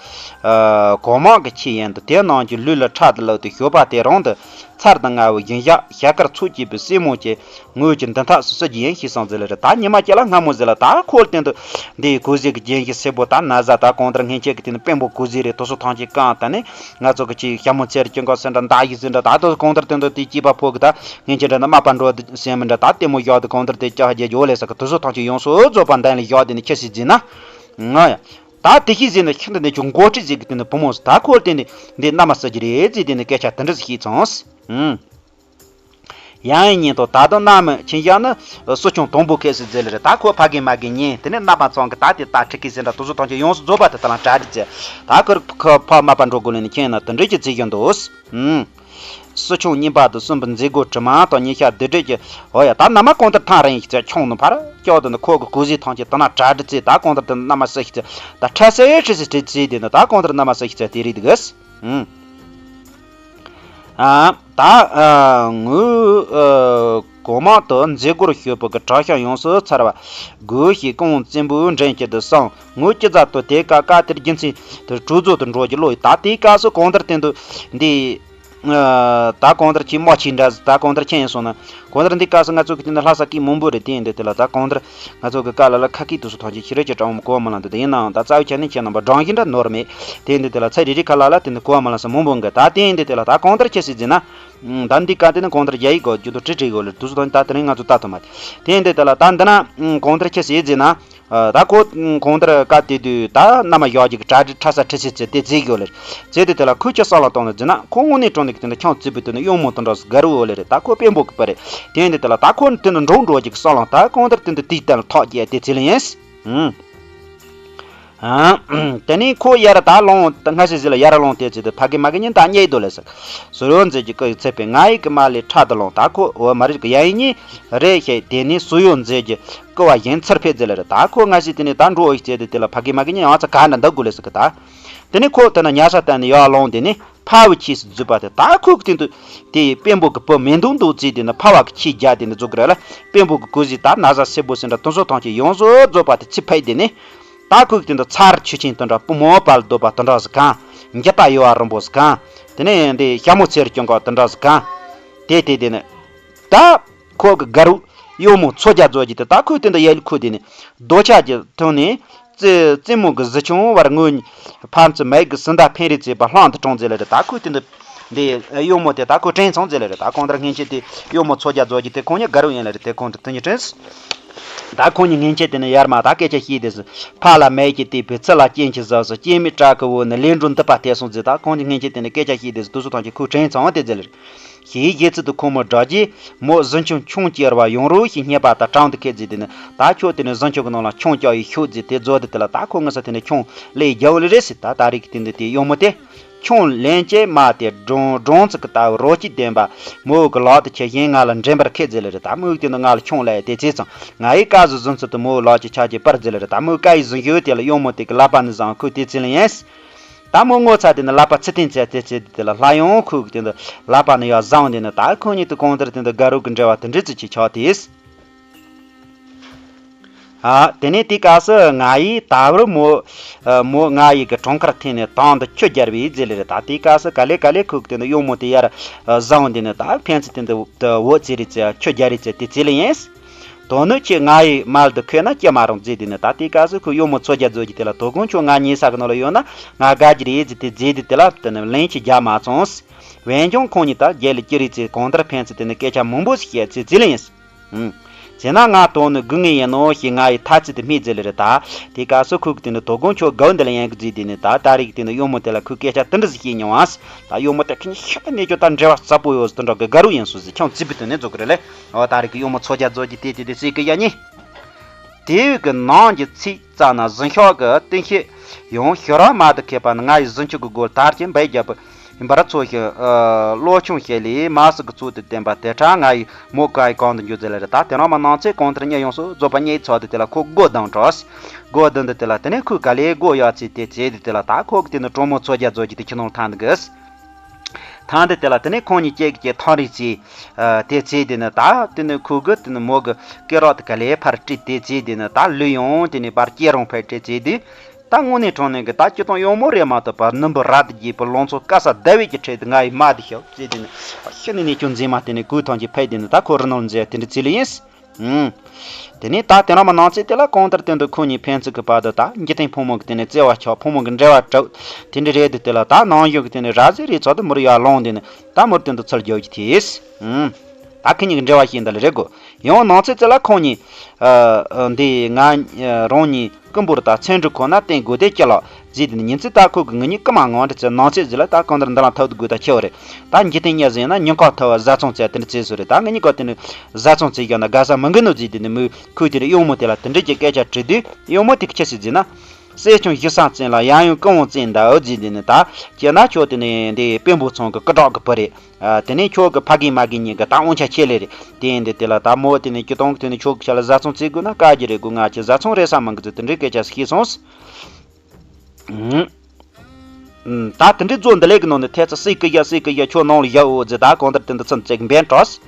ཨ། གོ་མང་གི་ཆེད་ཡིན་དུ་དེ་རྣམས་ཀྱི་ལུས་ལ་ཁྲག་ཏུ་བླུགས་ཏེ་ཞོགས་པ་དེ་རང་དུ་ཚར་དང་ལྔ་བོའི་སྦྱིན་ཞག་ཞྭ་དཀར་ཚོགས་བཅས་པའི་སྲས་མོ་ཆེ། ངོས་ཀྱི་མདུན་ཐག་སུ་སུ་གྱི་ཡིན་ཞེས་གསུངས་ཟེར་ལ་རེད། ད་ཉི་མ་སྐྱེ་ལ་སྔ་མོ་ཟེར་ལ་ད་ཁོ་སྟེང་དུ་འདི་གོས་ཟས་ཀྱི་རྒྱན་གཞི་སེར་པོ་ད་ན་བཟའ་ད་གང་ལྟར་སྔན་ཆད་ཀྱི་དེ་ནི་དཔོན་པོ་གོས་ཟས་རེད། དུ་སོ་ཐང་ཆེ་གང་ད་ནི་ང་ཚོ་གི་ཅིག་ཞྭ་མོ་ཚེར་གྱི་འགོ་སེ་འདྲ་མདའ་ཡི་ཟེར་འདྲ་ད་དུ་གང་ལྟར་སྟེང་དུ་དེ་སྐྱེས་པ་ཕོ་གི་ད་སྔན་ཆད་འདྲ་ན་མ་པ་འགྲོ་སེམས་མི་འདྲ་ད་ལྟད་མོ་ཡག་དུ་གང་ལྟར་དེ་ལྕགས་རྒྱལ་ཇོ་ལས་ས་གི་དུ་སོ་ཐང་ཆེ་ཡོངས་སུ་རྫོགས་པ་འདན་ལ་བཞག་དེ་ནི་ཁྱི་སི་ཟིན་ན་ང་ཡ་ད་དེ་ཤི་ཟིན་ན་ཁྱི་འདི་ནི་ཅུང་མགོ་ཁྲི་ཟིག་གི་དེ་ནི་བུ་མོ་ད་ཁོ་སྟེང་ནི་འདི་མནའ་མ་ས་གི་རེད་ཟེར་དེ་ནི་སྐད་ཆ་དེ་འདྲ་ཞིག་ཤེས་ཚང་། ཡང་ཡིན་ཉིན་དང་ད་དུང་མནའ་མི་ཁྱིམ་ཞག་ནི་སུ་ཆུང་དང་པོ་ཁེ་སི་ཟེར་ལེ་རེད། ད་ཁོ་ཕ་རྒན་མ་རྒན་ཉིན་དེ་ནས་མནའ་མ་ཚང་གི་ད་དེ་ད་ཁྲི་ཁེ་སི་འདྲ་དུ་སུ་ཐང་ཆེ་ཡོངས་སུ་རྫོགས་པ་དེ་ད་ལ་གྲ་སྒྲིག་བྱས། ད་ཁོར་ཁོ་ཕ་མ་པ་འགྲོ་དགོས་ལེ་ནི་ཁྱེད་ན་དེ་འདྲ་གི་བརྩི་གི་འདུག་ཨུམ། སུ་ཆུང་གཉིས་པ་དུ་གསུམ་པའི་མཛད་སྒོ་དྲི་མ་དང་ཉི་ཤར་བདུད་སྒྲིག་གི་འོ་ཡ་ད་མནའ་མ་གང་ལྟར་ཐང་རིང་ཞིག་བྱས་ཁྱོང་ནི་ཕར་སྐྱོ་དུ་ནི་ཁོ་གི་གོས་ཟས་ཐང་ཆེ་དེ་ན་གྲ་སྒྲིག་བྱས། ད་གང་ལྟར་དེ་མནའ་མ་སུ་ཞིག་བྱས་ད་ཁྲ་སེ་ཁྲི་སི་ཁྲི་སི་དེ་ནི་ད་གང་ལྟར་མནའ་མ་སུ་ཞིག་བྱས་དེ་རིགས་འདུག་ཨུམ། ཨ། ད་ཨ། ངོས་ཨ། གོང་མ་དུ་མཛད་སྒོར་ཞུགས་པ་གི་གྲྭ་ཤག་ཡོངས་སུ་ཚར་བ་དགོས་ཞེས་ཀུན་བཙན་པོས་འདྲེན་བྱེད་དུ་སོང་། ངོས་ཀྱི་རྩ་དུ་དེ་ཀ་ཀ་དེར་རྒྱུ་མཚན་དུ་གྲོས་ཚོགས་དུ་འགྲོ་རྒྱུ་ལོས། ད་དེའི་སྐབས་སུ་གང་ལྟར་སྟེང་དུ་འདི་ ད་གང་ལྟར་ཁྱེད་དམག་ཆེན་འདྲ་ཟིག་ད་གང་ལྟར་ཁྱེད་ཡིན་སོང་ན། གང་ལྟར་འདི་སྐབས་སུ་ང་ཚོ་གི་དེ་འདྲ་ལྷ་ས་སྐད་མང་པོ་རེད། དེ་ཡིན་དུས་དེ་ལ་ད་གང་ལྟར་ང་ཚོ་གི་བཀའ་ལ་ལ་ཁ་སྐད་དུ་སུ་ཐོན་ཆེད་ཤི་རེ་ཆེ་དྲང་མོ་གོ་མི་ལང་འདུག་དེ་ཡིན་ནའང་ད་རྩ་བའི་ཆ་ནས་ཁྱེད་རྣམ་པ་སྦྲང་གཞི་འདྲ་ནོར་མེད། དེ་ཡིན་དུས་དེ་ལ་ཚེ་རེ་རེ་ཁ་ལ་ལ་དེ་འདྲ་གོ་མི་ལང་ས་མང་པོ་འགའ། ད་དེ་ཡིན་དུས་དེ་ལ་ད་གང་ལྟར་ཁྱེད་སྲིད་ཟིན་ན། ད་འདི་ག་དེ་ནི་གང་ལྟར་རྒྱ་ཡིག་གོ་རྒྱུ་དུ་ཁྲིད་ཁྲིད་གོ་ལེར་དུ་སུ་ཐོན་ད་དེ་རིང་ང་ཚོ་ད་ཐོ་མ་དེ་ཡིན་དུས་དེ་ལ་ད་འདི་ན་གང་ལྟར་ཁྱེད་སྲིད་ཟིན་ན། ད་ཁོ་གང་ལྟར་བཀའ་དེ་དུས་ད་མནའ་མ་ཡག་གི་གྲ་སྒྲིག་ཁྲ་ས་ཁྲི་སི་ཚེ་དེ་བརྩིས་ཡོད་ལེར། བརྩིས་དུས་དེ་ལ་ཁོས་ཁྱོད་བསམ་བློ་གཏོང་ལ་འཛིན་ན་ཁོ་དངོས་གནས་དྲང་གནས་ཀྱི་དེ་འདྲ་ཁྱང་བརྩིས་པའི་དེ་ནི་གཡོག་མོ་དེ་འདྲ་སུ་དགའ་རུ་འོ་ལེ་རེད། ད་ཁོ་དཔོན་པོ་གི་པ་རེད། དེ་ཡིན་དུས་དེ་ལ་ད་ཁོ་དེ་འདྲ་འགྲོ་འགྲོ་གི་བསམ་བློ་ད་གང་ལྟར་དེ་འདྲ་དུས་གཏན་ལ་ཐག་བཅད་དེ་ཚེ་ལ་ཡིན། ཨང་། དེ་ནས་ཁོ་ཡར་ད་ལོང་སྔ་ཕྱི་ཟིག་ལ་ཡར་ལོང་དེ་ཚེ་དུ་ཕ་གི་མ་གི་ཉིན་ད་རྙེད་དོ་ལེ་ཟེར། སུ་ཡོད་མཛད་ཀྱི་ཀི་ཡི་ཚེ་པའི་ང་ཡི་གི་མ་ལས་ཁྲ་དུ་ལོང་ད་ཁོ་འོ་མ་རིག་གི་ཡ་ཡིན་ཉིན་རེད་ཤེས་དེ་ནས་སུ་ཡོད་མཛད་ཀྱི། ཀུ་བ་གཞན་ཚུར་ཕེབས་ཟེར་ལེ་རེད། ད་ཁོ་སྔ་ཕྱི་དེ་ནས་ད་འགྲོ་འོ་ཞིག་བྱས་ཏེ་དེ་ལ་ཕ་གི་མ་གི་ཉིན་ཡང་ཚ་ག་འདྲ་འདུག་དགོས་ལེ་ཟེར་གི་ད། དེ་ནས་ཁོ་དེ་ན་ཉལ་ས་བསྟན་ནས་ཡར་ལོང་དེ་ནས་ཕ་བུ་ཁྱིས་སུ་འཛུལ་པ་དེ་ད་ཁོ་གི་སྟེང་དུ་དེ་དཔོན་པོ་གི་བུ་མེ་མདུང་འདུག་བརྩིས་དེ་ནས་ཕ་བ་གི་ཁྱིས་རྒྱག་དེ་ནས་འཛུག་གི་རེད་ལ། དཔོན་པོ་གི་གོས་གཟིགས་ད་ན་བཟའ་སེར་པོ་ཟེར་འདྲ་དུང་སོ་ཐང་ཆེ་ཡོངས་སུ་རྫོགས་པ་དེ་ཚིག་ཕེབས་དེ་ནས། ད་ཁོ་གི་སྟེང་དུ་ཚར་ཆུ་ཆེན་དུ་འདྲ་སྤུ་མོ་བལ་རྡོ་པ་དུ་འདྲ་ཟིག་གང་། འགྱུར་བ་ཡོ་བ་རིང་པོ་ཟིག་གང་། དེ་ནས་འདི་ཞྭ་མོ་ཚེར་སྐྱོང་ག་དུ་འདྲ་ཟིག་གང་། དེ་དེ་དེ་ནས། ད། ཁོ་གི་དགའ་རུ། གཡོག་མོ་མཚོ་རྒྱ་མཛོ་རྒྱུ་དེ་ད་ཁོས་དེ་འདྲ་ཡལ་ཁུ་དེ་ནི། རྡོ་ཆ་གྱི་ཐོག་ནས། རྩེ་རྩེ་མོ་གི་གཟི་ཆུང་བར་ངོས། ཕམ་ཚུ་མེད་གི་སུན་ཟླ་འཕེན་རེ་བྱས་པ་ལྷང་དུ་གྲོང་མཛད་ལེ་རེད། ད་ཁོས་དེ་འདྲ། འདི་གཡོག་མོ་དེ་ད་ཁོས་དྲན་སོང་མཛད་ལེ་རེད། ད་གང་ལྟར་སྔན་ཆད་དེ་གཡོག་མོ་མཚོ་རྒྱ་མཛོ་རྒྱུ་དེ་ཁོང་གཉིས་དགའ་རུ་ཡིན་ལེ་རེད། དེ་ཁོང་དུ་དེ་གཉིས་དྲན། ད་ཁོང་གཉིས་སྔན་ཆད་དེ་ནི་ཡར་མ་ད་སྐད་ཆ་བཤད་དེ་སུ། ཕ་ལ་མེད་ཀྱི་དེ་བུ་ཚུ་ལ་སྐྱེན་གྱི་ཟ་སུ་སྐྱེན་མི་སྐྲག་གི་འོ་ནི་ལས་འགྲོ་འདི་པ་དེ་སོང་ཟེར། ད་ཁོང་གཉིས་སྔན་ཆད་དེ་ནི་སྐད་ཆ་བཤད་དེ་སུ་དུ་སུ་ཐང་གི་ཁོས་དྲན་སོང་དེ་མཛད་ལེ་རེད། ཞེས་རྗེ་བཙུན་དུ་ཁོ་མོ་སྒྲ་གྱིས་མོ་གཟི་ཆུང་ཆུང་སྐྱེར་བ་ཡོང་རོགས་ཞེས་སྙད་པ་དང་གྲངས་དུ་ཁད་ཟེར་དེ་ནི་ད་ཁྱོད་དེ་ནི་གཟི་ཆུང་གི་ནང་ལ་ཆུང་སྐྱེ་ཡི་ཤོག་ཟེར་དེ་རྫོགས་དེ་དེ་ལ་ད་ཁོ་ངི་ས་དེ་ནི་ཆུང་ལས་རྒྱལ་བོ་ལི་རེད་ཟེར། ད་ད་རེས་ཀྱི་དེ་འདི་དེ་གཡོག་མོ་དེ་ཆུང་ལན་གྱི་མ་དེ་སྒྲོང་སྒྲོང་ཚིག་གི་ལྟ་བུ་རོ་སྐྱིད་ལྡན་པ་མོ་གི་ལག་དེ་ཁྱེར་ཞིང་ང་ལ་འདྲེན་པར་ཁད་ཟེར་ལེ་རེད། ད་མོ་གི་དེ་ནི་ང་ལ་ཆུང་ལས་དེ་ཚེ་ཙང་ང་ཡི་ཀ་ཟུ་གཟུ་ཚུལ་དུ་མོ་ལག་གི་ཆ་གྱི་པར་ཟེར་ལེ་རེད། ད་མོ་ཀ་ཡི་གཟུ་ཞོ་དེ་ལ་གཡོག་མོ་དེ་གི་ལག་པ་ནི་བཟང་ཁུ་དེ་ཚེ་ལ་ཡིན། ད་མོ་ངོ་ཚ་དེ་ནི་ལག་པ་ཚི་ཐེན་ཚེ་ཚེ་ཚེ་དེ་ལ་ལྷ་ཡོང་ཁུག་དེ་འདི་ལག་པ་ནི་ཡ་བཟང་དེ་ནི་ད་ཁོ་གཉིས་དུ་གང་ལྟར་དེ་འདི་དགའ་རོགས་ཀྱི་འབྲེལ་བ་དེ་འདྲི་ཚུལ་གྱི་ཆགས་ཏེ། ཨ་དེ་ནས་དེའི་སྐབས་སུ་ང་ཡིས་ད་བར་མོ་མོ་ང་ཡི་གི་གྲོང་ཁར་འཐེན་ནས་དང་དུ་ཁྱོད་རྒྱལ་བའི་རྗེས་ལེ་རེད། ད་དེའི་སྐབས་སུ་ག་ལེ་ག་ལེ་ཁུག་དེ་ནི་གཡོག་མོ་དེ་ཡར་བཟང་དེ་ནི་ད་ཕན་ཚུན་དེ་འདི་འོ་ཚེ་རེད་ཚེ་ཁྱོད་རྒྱལ་རེད་ཚེ་དེ་ཚེ་ལེ་ཡིན། དོ་ནུབ་ཀྱི་ང་ཡི་མལ་དུ་ཁོད་ན་སྐྱེ་མ་རུང་མཛེས་དེ་ནི་ད་དེའི་སྐབས་སུ་ཁོས་གཡོག་མོ་མཚོ་རྒྱ་མཛོ་རྒྱུ་དེ་ལ་དོ་དགོང་ཁྱོད་ང་ཉལ་ས་གི་ནང་ལ་ཡོད་ན་ང་དགའ་གི་རེད་ཟེར་ཏེ་མཛེས་དེ་དེ་ལ་དེ་ནི་ལན་ཅིག་རྒྱག་མ་སོང་། འོན་ཀྱང་ཁོང་གཉིས་ད་རྒྱལ་ལ་སྐྱེ་རེས་ཚེ་གང་ལྟར་ཕན་ཚུན་དེ་ནི་སྐད་ཆ་མང་པོ་ཞིག་བཤད་ཚེ་མཛེས་ལེ་ཡིན། ཨུམ། བྱས་ན་ང་དོ་ནུབ་སྒུག་ངེས་ཡིན་ནོ་ཞེས་ང་ཡི་ཐ་ཚིག་དེ་སྨྲས་མཛེས་ལེ་རེད། ད་དེའི་སྐབས་སུ་ཁོས་དེ་ནི་དོ་དགོང་ཁྱོད་དགའ་བོ་འདི་ལ་ཡན་གི་མཛེས་དེ་ནི་ད་ད་རེས་དེ་ནི་གཡོག་མོ་དེ་ལ་ཁོས་སྐད་ཆ་དེ་འདྲ་ཞིག་བཤད་མྱོང་བ། ད་གཡོག་མོ་དེ་ཁྱེད་ཉིད་ཤ་ནས་ཁྱོད་ད་འབྲེལ་བ་ཟབ་པོ་ཡོད་ཟེར་དེ་འདྲ་གི་དགའ་རོགས་ཡིན་སོང་ཟེར་ཁྱང་བརྩིས་པའི་དོན་ནས་རྫོགས་གི་རེད་ལེ། འོ་ད་རེས་ཀྱི་གཡོག་མོ་མཚོ་རྒྱ་མཛོ་རྒྱུ་དེ་དེ་དེ་སྲིད་ཀྱི་ཡ་ཉེ། དེ་ཡུལ་གྱི་ནང་གི་ཚིག་རྩ་ན་གཟི་ཤོག་གི་སྟེང་ཤེད་ཡང་ཤོ་ར་མ་དུ་ཁེབས་པ་ནི་ང་ཡི་གཟི་མཆོག་གི་སྒོར་དར་གྱི་འབེལ་རྒྱབ་པའི་འབར་ཚོ་ཞིང་། བློ་ཆུང་ཞེས་ལས་མ་སུ་གི་ཚུལ་དུ་བསྟན་པ་དེ་འཕྲལ་ང་ཡི་མོ་ཀ་ཡི་གང་དུ་འགྱུར་ཟེར་ལེ་རེད། ད་དེ་རང་མ་ནང་ཚེ་གང་ལྟར་གཉིད་ཡོངས་སུ་རྫོགས་པ་གཉིད་ཚོགས་དུ་དེ་ལ་ཁོ་སྒོ་བསྡམས་འགྲོ། སྒོ་བསྡམས་དུ་དེ་ལ་དེ་ནས་ཁོས་ག་ལེ་སྒོ་ཡག་ཚིག་དེ་བྱས་དུ་དེ་ལ་ད་ཁོ་གི་དེ་ནི་གྲོགས་མོ་མཚོ་རྒྱ་མཛོ་རྒྱུ་དེ་ཁྱི་ནང་ཐང་དུ་གིས། ཐང་དེ་དེ་ལ་དེ་ནས་ཁོང་གཉིས་སྐྱེས་ཀྱི་ཐང་རིགས་ཚེ། དེ་ཚེ་དེ་ནི་ད་དེ་ནི་ཁོ་གི་དེ་ནི་མོ་གི་སྐེ་རགས་དེ་ག་ལེ་ཕར་བྲིས་དེ་ཚེ་དེ་ནི་ད་ལུས་ཡོང་དེ་ནི་པར་སྐྱེ་རུང་ཕར་བྲིས་ཚེ་དེ། ད་དངོས་གནས་དྲང་གནས་ཀྱི་ད་སྤྱི་དང་གཡོག་མོ་རེད་མ་གཏོགས་པར་ནུམ་བུ་ར་དུ་རྒྱས་པའི་ལང་ཚོ་དཀར་ས་ཟླ་བའི་གི་ཁྲོད་དུ་ང་ཡི་མ་དེ་ཤོག་ཚེ་དེ་ནི་ཤི་ནི་ནས་ཁྱོད་མཛེས་མ་དེ་ནི་གོས་ཐང་གི་ཕད་དེ་ནི་ད་ཁོ་རི་ནང་མཛེས་དེ་འདྲ་ཚེ་ལ་ཡིན། ཨུམ། དེ་ནས་ད་དེ་རིང་མ་ནང་ཚེ་དེ་ལ་གང་ལྟར་དོན་དུ་ཁོ་གཉིས་ཕན་ཚུན་གྱི་བར་དུ་ད་འཇིག་རྟེན་ཕོ་མོ་གི་དེ་ནས་བརྩེ་བ་ཆགས་ཕོ་མོ་གི་འབྲེལ་བ་གྲུབ། དེ་འདྲ་རེད་དུ་དེ་ལ་ད་ནང་བཞིན་གྱི་དེ་ནས་ར་བཟི་རེ་ཚོགས་དུ་མུར་ཡར་ལོང་དེ་ནས་ད་མུར་དོན་དུ་ཚུར་རྒྱག་གི་དེས། ཨུམ། ད་ཁོ་གཉིས་ཀྱི་འབྲེལ་བ་ཞིག་འདི་ལ་རེད་གོ། ཡང་ནང་ཚེ་དེ་ལ་ཁོ་གཉིས། འདི་ང་རང་གཉིས་ཀུན་པོར་ད་ཚན་འགྲུབ་ཁོ་ན་བསྟན་དགོས་དེ་ཅི་ལགས། ཟེར་དེ་ནི་ཉིན་ཚེ་ད་ཁོ་གི་ངེད་གཉིས་ཀུན་མ་ངང་འདྲི་ཚེ་ནང་ཚེ་ཟེར་ལ་ད་གང་ལྟར་འདི་ལ་ཐབས་དགོས་ད་ཆེ་བ་རེད། ད་འཇིག་རྟེན་གཉིས་ཟེར་ན་ཉིན་གང་ཐབས་བཟའ་ཚང་བཙལ་དེ་འདྲ་བཙལ་སོ་རེད། ད་ངེད་གཉིས་ཀ་དེ་ནི་བཟའ་ཚང་བཙལ་བཞག་ན་དགའ་ས་མི་འགི་ནོ་ཟེར་དེ་ནི་མོས་ཁོས་དེ་ནི་གཡོག་མོ་དེ་ལ་དེ་འདྲ་གྱི་སྐད་ཆ་དྲིས་དུས་གཡོག་མོ་དེ་གི་ཆི་ཟིག་ཟེར་ན། སྲས་ཆུང་ཞི་སང་བཙན་ལ་ཡང་ཡང་སྐུ་དབང་བཙན་འདའ་འོ་ཟེར་དེ་ནི་ད་ཁྱེད་ན་ཁྱོད་དེ་ནི་འདི་དཔོན་པོ་ཚང་གི་སྐུ་དྲག་གི་བུ་རེད། དེ་ནས་ཁྱོད་ཀྱི་ཕ་གི་མ་གི་གཉིས་ཀྱི་ད་དབང་ཆ་ཆེ་ལེ་རེད། དེ་ཡིན་དུས་དེ་ལ་ད་མོ་དེ་ནས་སྤྱི་དང་གི་དེ་ནས་ཁྱོད་ཀྱི་ཆ་ལ་བཟའ་ཚང་བཙལ་དགོས་ན་བཀའ་རྒྱ་རེད་དགོས། ང་ཆེ་བཟའ་ཚང་རེད་ས་མང་གི་ཚོད་དེ་འདྲའི་སྐད་ཆ་ཤེས་སོང་། ད་དེ་འདྲའི་མཛོ་འདི་ལས་ཀྱི་ནང་ནས་ཐལ་ཚ་སྲིད་ཀི་ཡ་སྲིད་ཀི་ཡ་ཁྱོད་ནང་ལ་ཡ་འོ་ཟེར་ད་གང་ལྟར་དེ་འདི་ཚུན་བཙལ་གི་འབེན་གྲོགས།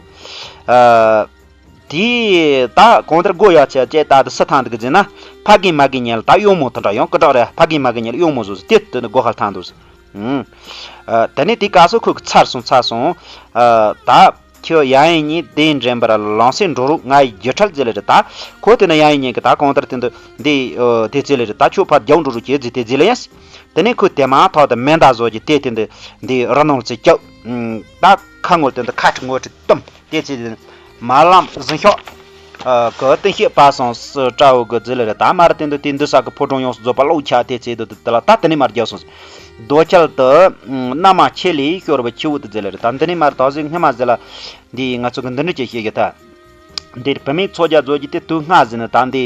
དེ་ད་གང་ལྟར་སྒོ་ཡག་ཆེ་ཅེ་ད་དེ་སི་ཐང་འདི་གི་ཟེར་ན་ཕ་གི་མ་གི་ཉལ་ད་གཡོག་མོ་དེ་འདྲ་ཡང་སྐུ་དྲག་རེད། ཕ་གི་མ་གི་ཉལ་གཡོག་མོ་བཟོ་ཟེར་དེ་དེ་ནི་སྒོ་ཧལ་ཐང་འདུག་ཟེར། ཨུམ། ཨ། དེ་ནས་དེའི་སྐབས་སུ་ཁོ་གི་ཚར་སོང་ཚར་སོང་། ཨ། ད་ཁྱོད་ཡང་ཡིན་ཉིན་དེ་འདྲེན་པར་ལམ་སེང་འགྲོ་རོགས། ང་ཡི་རྒྱུ་ཁྲལ་ཟེར་ལེ་རེད། ད་ཁོ་དེ་ནས་ཡང་ཡིན་ཉིན་གི་ད་གང་ལྟར་དེ་འདུག་འདི་ཨོ་དེ་ཚེ་ལེ་རེད། ད་ཁྱོད་ཕར་རྒྱག་འགྲོ་རོགས་བྱེད་ཟེར་དེ་ཟེར་ལེ་ཡིན། དེ་ནས་ཁོས་དེ་མ་ཐག་ཏུ་མེ་མདའ་བཟོ་རྒྱུ་དེ་དེ་འདི་འདི་རི་ནང་ཚེ་བཀྱག་ད་ཁ་ངོ་དེ་འདི་ཁ་ཁྲི་ངོ་ཁྲི་བཏུམ། དེ་ཚེ་དེ་མ་ལམ་གཟིམ་ཤག་ཨ། གི་བསྟན་བཤད་པ་སངས་སུ་བཀྲ་བོ་གི་ཟེར་ལེ་རེད། ད་མར་དེ་འདི་དེ་འདི་ས་གི་ཕོ་བྲང་ཡོངས་སུ་རྫོགས་པ་གློག་ཆགས། དེ་ཚེ་དེ་དེ་ལ་ད་དེ་ནས་མར་རྒྱག་སོང་། རྡོ་ཁྱལ་དུ་མནའ་མ་ཆེ་ལས་ཤོར་བ་ཆེ་བོ་དེ་ཟེར་ལེ་རེད། ད་འདི་ནས་མར་ད་གཟོད་སྔ་མ་ཟེར་ལ་འདི་ང་ཚོ་གི་འདི་འདྲ་ཅིག་བཤད་རྒྱུ་ད། འདིར་བུད་མེད་ཚོ་རྒྱག་རྫོགས་ཀྱི་དེ་དུས་སྔ་ཟིན་ན་ད་འདི་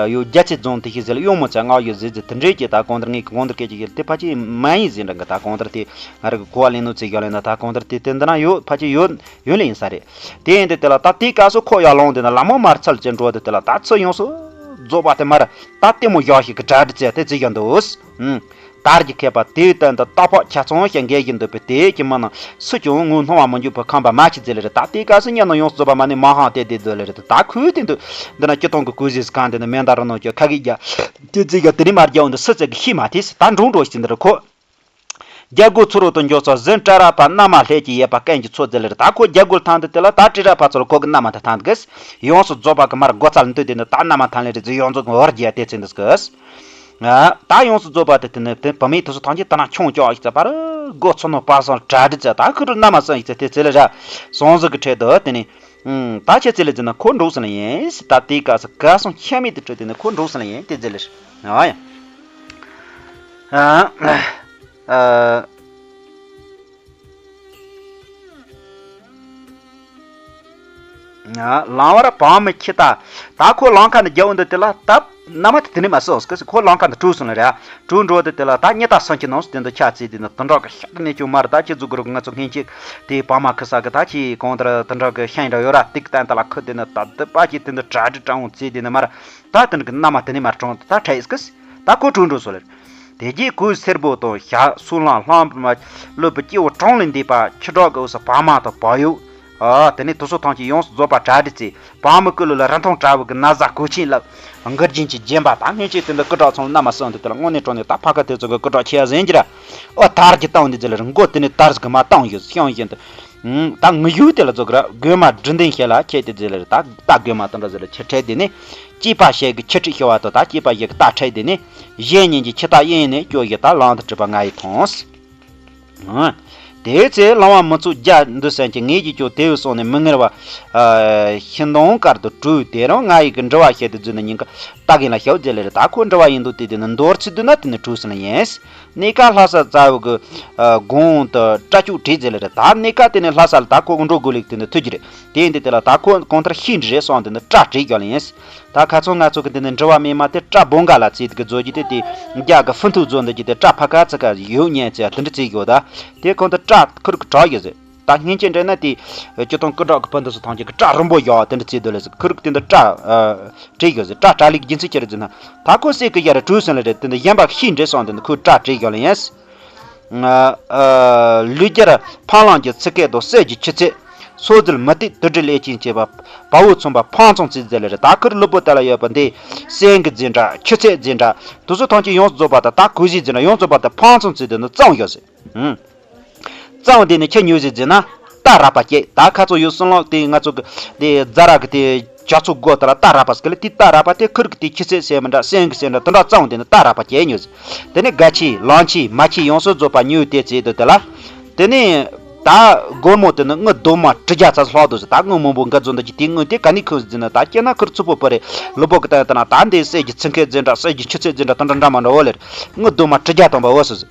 ཡོད་རྒྱ་ཆེ་རྫོང་དེ་ཤི་ཟེར་ལ་གཡོག་མོ་ཚ་ང་ཡོད་ཟེར་ཟེར་དེ་འདྲས་ཀྱི་ད་གང་ལྟར་ངས་གང་ལྟར་སྐད་ཆ་ཡོད་དེ་ཕལ་ཆེར་མ་ཡིན་ཟིན་འདྲ་གི་ད་གང་ལྟར་དེ་ང་རང་གི་གོ་བ་ལེན་ནོ་ཚེ་ཞག་ལེན་ན་ད་གང་ལྟར་དེ་དེ་འདི་ན་ཡོད་ཕལ་ཆེར་ཡོད་ཡོད་ལེ་ཡིན་ས་རེད། དེ་ཡིན་དེ་དེ་ལ་ད་དེའི་སྐབས་སུ་ཁོ་ཡར་ལངས་དེ་ན་ལ་མོ་མར་ཚལ་ཅན་འགྲོ་དེ་དེ་ལ་ད་ཚུར་ཡོངས་སུ་རྫོགས་པ་དེ་མར་ད་ལྟད་མོ་བཞག་ཞིག་གི་གྲ་སྒྲིག་ཚེ་དེ་ཚེ་ཞག་འདུག་ཨུམ། དར་གྱི་མཁས་པ་དེའི་སྟེང་དུ་རྟག་པ་ཆ་ཚང་ཞིང་འགལ་བཞིན་འདུག་པས། དེའི་གི་མི་རྣམས་སུ་ཀྱང་ངོ་སྣང་བ་མི་འཇུག་པར་ཁམས་པ་མ་མཆིས་ཟེར་ལེ་རེད། ད་དེའི་སྐབས་སུ་ཉན་ན་ཡོངས་སུ་རྫོགས་པ་མ་ནི་མ་ཧང་སྟེ་དེ་ཟེར་ལེ་རེད། ད་ཁོས་དེ་འདུག་འདི་ན་སྤྱི་བཏང་གི་ཀུ་ཟིས་གང་དེ་ནི་མེ་མདའ་རི་ནང་གི་ཁ་གི་རྒྱ་དེ་རྩིས་རྒྱ་དེ་ནི་མར་རྒྱ་འོང་དུ་སུ་ཚེ་གི་ཤི་མ་ཐེ་ད་འགྲོ་འགྲོ་ཞིག་འདི་རེད་ཁོ། རྒྱལ་སྒོ་ཚུ་རོལ་དུ་འཇོག་ཚོ་ཟིན། བྲག་ར་པ་མནའ་མ་ལྷས་ཀྱི་ཡས་པ་སྐད་ཀྱི་ཚོ་ཟེར་ལེ་རེད། ད་ཁོ་རྒྱལ་སྒོ་ཐང་དུ་དེ་ལ་ད་བྲག་ར་པ་ཚོ་ལ་ཁོ་གི་མནའ་མ་ད་ཐང་གི་ཡོངས་སུ་རྫོགས་པ་གི་མར་སྒོ་རྩ་ལ་འདུས་དེ་ནི་ད་མནའ་མ་ཐང་ལེ་རེད་ཟེར་ཡོངས་རྫོགས་གི་བར་རྒྱལ་དེ་ཚེ་འདུག་གི་ད་ཡོངས་སུ་རྫོགས་པ་དེ་དེ་ནི་དེ་བུད་མེད་དེ་ཚོ་ཐམས་ཅད་ད་ན་ཁྱོང་ཀྱོག་ཞིག་ཚ་པར་སྒོ་ཚོ་ནོ་པ་སང་གྲ་སྒྲིག་ཚ་ད་ཁུ་རུ་མནའ་མ་སང་ཞིག་ཚ་དེ་ཚེ་ལེ་ར་སོང་ཟིག་གི་ཁྲོད་དུ་དེ་ནི་ད་ཁྱེད་ཚེ་ལེ་ཟེར་ན་ཁོ་འགྲོ་སོང་ལེ་ཡིན་ད་དེའི་སྐབས་སུ་ག་སོང་ཁྱེད་མེད་དེ་ཁྲོད་དེ་ནི་ཁོ་འགྲོ་སོང་ལེ་ཡིན་དེ་ཚེ་ལེ་ར་ཨ་ཡ། ཨ། ཨ། ལང་བར་བང་མི་ཁྱི་ད། ད་ཁོ་ལང་ཁ་ནས་རྒྱབ་འདི་དེ་ལ་ད་མནའ་མ་དེ་དེ་ནས་མ་སོང་སྐུ་སི་ཁོ་ལང་ཁ་ནས་བྲོས་སོང་ལ་ར། བྲོས་འགྲོ་དེ་དེ་ལ་ད་ཉི་ད་སང་ཁྱི་ནང་སུ་དེ་འདི་ཆ་ཚིག་དེ་ནི་དུ་འགྲོ་གི་ཤ་དེ་ནས་ཅུང་མར་ད་ཁྱི་ཟུག་གི་རུ་ང་ཚོ་སྔན་ཆད་དེ་བང་མ་ཁི་ས་གི་ད་ཁྱི་གང་ལྟར་དུ་འགྲོ་གི་ཤ་ཡིན་འདྲ་ཡོད་ར་ཏིག་ཏན་ད་ལ་ཁུ་དེ་ནི་ད་དུ་པ་ཁྱི་དེ་འདི་གྲ་སྒྲིག་དྲང་འོང་ཚིག་དེ་ནི་མར་ད་དེ་འདི་གི་མནའ་མ་དེ་ནས་མར་དྲངས་ད་ཁྲ་ཡི་སྐུ་སི། ད་ཁོ་བྲོས་འགྲོ་སོང་ལེ། དེ་རྗེས་གོས་སེར་པོ་དང་ཞྭ་སོལ་རླངས་ལྷམ་པ་ལུས་པའི་སྐྱེ་བོ་གྲངས་ལས་འདས་པ་ཁྱི་དྲག་གི་འོག་སུ་བག་མ་དང་བག་ཡོད། ཨ། དེ་ནས་དུ་སོ་ཐང་གི་ཡོངས་སུ་རྫོགས་པ་གྲ་སྒྲིག་ཚེ་བག་མི་ཀུ་ལུ་ལ་རི་མཐོང་བྲག་བུ་གི་ན་བཟའ་གོས་ཆེན་ལ་མགུར་རྒྱན་གྱི་རྒྱན་པ་ད་སྔན་ཆད་དེ་འདི་སྐུ་དྲག་ཚང་ལ་མནའ་མ་སོང་དེ་དེ་ལ་དངོས་གནས་དྲང་གནས་ད་ཕ་ཁ་དེ་ཚོ་གི་སྐུ་དྲག་ཆེ་ཡ་ཟིན་གྱི་ར། ཨོ་དར་གྱི་བཏང་དེ་ཚོ་ལ་མགོ་དེ་ནས་དར་ཟིག་མ་བཏང་ཡོད་ཤང་བཞིན་དུ། ད་ངུ་ཡུག་དེ་ལ་རྫོགས་ར་རྒོད་མ་སྦྲུལ་ལྡན་ཞལ་ལ་ཁྱེད་དེ་ཟེར་ལེ་རེད། ད་ད་རྒོད་མ་དང་འདྲ་ཟེར་ལེ་ཆེ་ཁྲེལ་དེ་ནི་སྐྱེས་པ་ཞལ་གི་ཆེ་ཁྲིག་ཤོར་བ་དང་ད་སྐྱེས་པ་ཞལ་གི་རྟ་ཁྲེལ་དེ་ནི་གཞན་ཉིན་གྱི་ཁྱི་རྟ་གཡེང་ནས་སྐྱོ་ཞིག་ད་ལང་དུ་གྲིབ་པ་ང་ཡི་མཐོང་། དེའི་ཚེ་ལང་བ་མི་ཚུགས་རྒྱ་འདི་སེམས་ཀྱི་ངེད་ཀྱི་ཀྱོ་དེ་བས་སོང་ནས་མི་ངེར་བ་ཤིན་དོང་དཀར་དུ་བྲོས་དེ་རང་ང་ཡི་གི་འདྲི་བ་བཤད་དུ་འཛུལ་ནས་ཉིན་གི་ལྟ་གིན་ལ་ཞའོ་ཟེར་ལེ་རེད། ད་ཁོ་འདྲི་བ་ཡིན་འདུག་དེ་དེ་ནི་མདོར་ཚིག་བསྡུ་ན་དེ་ནི་བྲོས་སོང་ལ་ཡིན། གནས་ཀ་ལྷ་ས་རྩ་བོ་གི་དགོང་དུ་སྐྲ་ཅུག་བྲིས་ཟེར་ལེ་རེད། ད་གནས་ཀ་དེ་ནས་ལྷ་ས་ལ་ད་ཁོ་གི་འགྲོ་དགོས་ལེགས་དེ་ནི་ཐུག་གི་རེད། དེ་ཡིན་དུས་དེ་ལ་ད་ཁོ་གང་ལྟར་ཤི་འདྲི་རེད་སོང་དེ་ནི་སྐྲ་བྲིས་རྒྱག་ལེ་ཡིན། ད་ཁ་ཚོན་ང་ཚོ་གི་དེ་ནི་འདྲི་བ་མེད་མ་དེ་སྐྲ་སྦོ་འགའ་ལ་བརྩིས་དེ་གི་བཟོ་རྒྱུ་དེ་དེ་རྒྱ་གི་ཧྥུན་ཐུག་བཟོ་འདི་རྒྱུ་དེ་སྐྲ་ཕ་ཁ་ཚི་ཁ་ཡོད་ཉན་ཚེ་དེ་འདྲི་བརྩིས་ཡོད། ད་དེ་གང་ལྟར་སྐྲ་ཁུར་གི་གྲག་ཡོད་ཟེར། ད་སྔན་ཆད་འདྲི་ན་དེ་སྤྱི་དང་སྐུ་དྲག་གི་ཕུ་འདི་སུ་ཐང་ཆད་གི་སྐྲ་རིང་པོ་ཡོད་དེ་འདྲི་བརྩིས་འདུག་ལེ་ཟེར། ཁུར་གི་དེ་འདི་སྐྲ་བྲིས་ཡོད་ཟེར། སྐྲ་བྲིས་ལེགས་རྒྱུ་མཚན་ཅི་རེད་ཟེར་ན། ད་ཁོ་སྲས་ཀྱི་ཡར་བྲོས་སོང་ལེ་རེད། དེ་འདི་གཞན་པ་ཤི་འདྲེ་སོང་དེ་འདི་ཁོས་སྐྲ་བྲིས་ཡོད་ལེ་ཡིན། ལུས་རྒྱུར་འཕང་ལངས་ཀྱི་ཚི་སྐད་དང་གསེར་གྱི་ཆུ་ཚད། སོ་རྫིལ་མུ་ཏིག་དུ་དྲི་ལས་ཅན་བཅས་པ་བ་འོ་ཚོམ་པ་འཕང་ཚང་ཚིག་ཟེར་ལེ་རེད། ད་ཁོར་ལུས་པོ་དེ་ལ་ཡོད་པ་འདི་གསེར་གྱི་རྫས་འདྲ་ཆུ་ཚད་རྫས་འདྲ་དུ་སོ་ཐང་ཆད་ཡོངས་རྫོགས་པ་དང་ད་གོས་གཞི་རྫས་འདྲ་ཡོངས་རྫོགས་པ་དང་འཕང་ཚང་ཚིག་དེ་འདི་གཙང་ཡོད་ཟེར། གཙང་དེ་ནི་ཁྱི་ཉོས་ཟིག་ཟེར་ན་རྟ་ར་པ་སྐྱེས། ད་ཁ་ཚོ་ཡོད་སྲིན་ལོག་དེ་ང་ཚོ་གི་དེ་རྫ་ར་གི་དེ་ཇ་ཚོ་སྒོ་དེ་ལ་རྟ་ར་པ་སྐྱེས་ལ་དེ་རྟ་ར་པ་དེ་ཁུར་གི་དེ་ཁྱི་ཚེ་སེ་མི་འདྲ་སེང་གི་སེ་འདྲ་དེ་འདྲ་གཙང་དེ་ནི་རྟ་ར་པ་སྐྱེས་ཉོས་ཟིག་དེ་ནི་དགའ་ཆེ་ལང་ཆེ་མ་ཆེ་ཡོངས་སུ་རྫོགས་པ་ཉོས་དེ་ཚེ་དུ་དེ་ལ་དེ་ནི་ད་སྒོར་མོ་དེ་ནི་དངུལ་རྡོ་མ་དྲུག་བརྒྱ་ཙམ་ལྷག་འདུག་ཟེར། ད་དངུལ་མང་པོ་འགའ་རྫོགས་འདུག་ཅིག་དེ་དངུལ་དེ་ག་ནས་ཁུར་ཟེར་ན་ད་སྐྱེས་ན་ཁུར་ཚུགས་པོ་པོ་རེད། ལུས་པོ་གི་སྟེང་དེ་ན་ད་འདི་གསེར་གྱི་ཚི་སྐད་རྫས་འདྲ་གསེར་གྱི་ཆུ་ཚད་རྫས་འདྲ་དེ་འདྲ་འདྲ་མ་འདྲ་འོ་ལེ་རེད། དངུལ་རྡོ་མ་དྲུག་བརྒྱ་ཐམ་པ་འོ་སོ་ཟེར།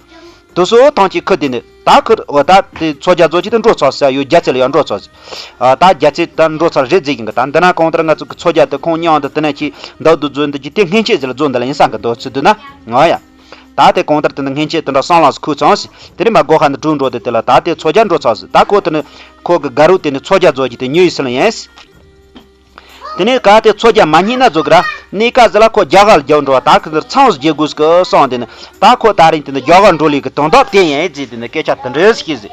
དུ་སོ་ཐང་ཆད་ཁུར་དེ་ནི་ད་ཁུར་འོ་ད་དེ་ཚོ་རྒྱ་རྫོགས་ཀྱི་དེ་འགྲོ་ཚར་ཟེར་ཡོད་རྒྱ་ཚད་ལ་ཡང་འགྲོ་ཚར་ཟེར། ཨ་ད་རྒྱ་ཚད་ད་འགྲོ་ཚར་རེད་ཟེར་གྱིན་གི་ད་འདི་ན་གང་ལྟར་ང་ཚོ་གི་ཚོ་རྒྱ་དེ་ཁོང་མཉམ་དུ་དེ་ན་ཅི་འདག་ཏུ་རྫོགས་འདི་ཅི་དེ་སྔན་ཆད་ཟེར་ལ་རྫོགས་འདི་ལ་ཡིན་སང་གི་འདོད་ཚུལ་འདུག་ན་ང་ཡ། ད་དེ་གང་ལྟར་དེ་ནི་སྔན་ཆད་དེ་འདྲ་སང་ལངས་སུ་ཁུག་ཚང་ཟེར་དེ་རིང་མ་སྒོ་ཁ་འདི་འགྲུལ་འགྲོ་དེ་དེ་ལ་ད་དེ་ཚོ་རྒྱ་འགྲོ་ཚར་ཟེར། ད་ཁོ་དེ་ནི་ཁོ་གི་དགའ་རོགས་དེ་ནི་ཚོ་རྒྱ་རྫོགས་ཀྱི་དེ་ཉོས་ཡི་སི་ལ་ཡིན། དེ་ནས་ག་དེ་ཚོ་རྒྱ་མ་རྙེད་ན་རྫོགས་གི་ར། གནས་ཀ་ཟི་ལ་ཁོ་རྒྱ་གར་རྒྱག་འགྲོ་བ་ད་ཁི་འདིར་ཚང་བརྗེ་དགོས་ཀི་སོང་དེ་ནི་ད་ཁོ་ད་རིང་དེ་ནི་རྒྱ་གར་འགྲོ་ལས་ཀི་དོན་དག་དེ་ཡིན་ཟེར་དེ་ནི་སྐད་ཆ་དེ་འདྲ་ཞིག་ཟེར།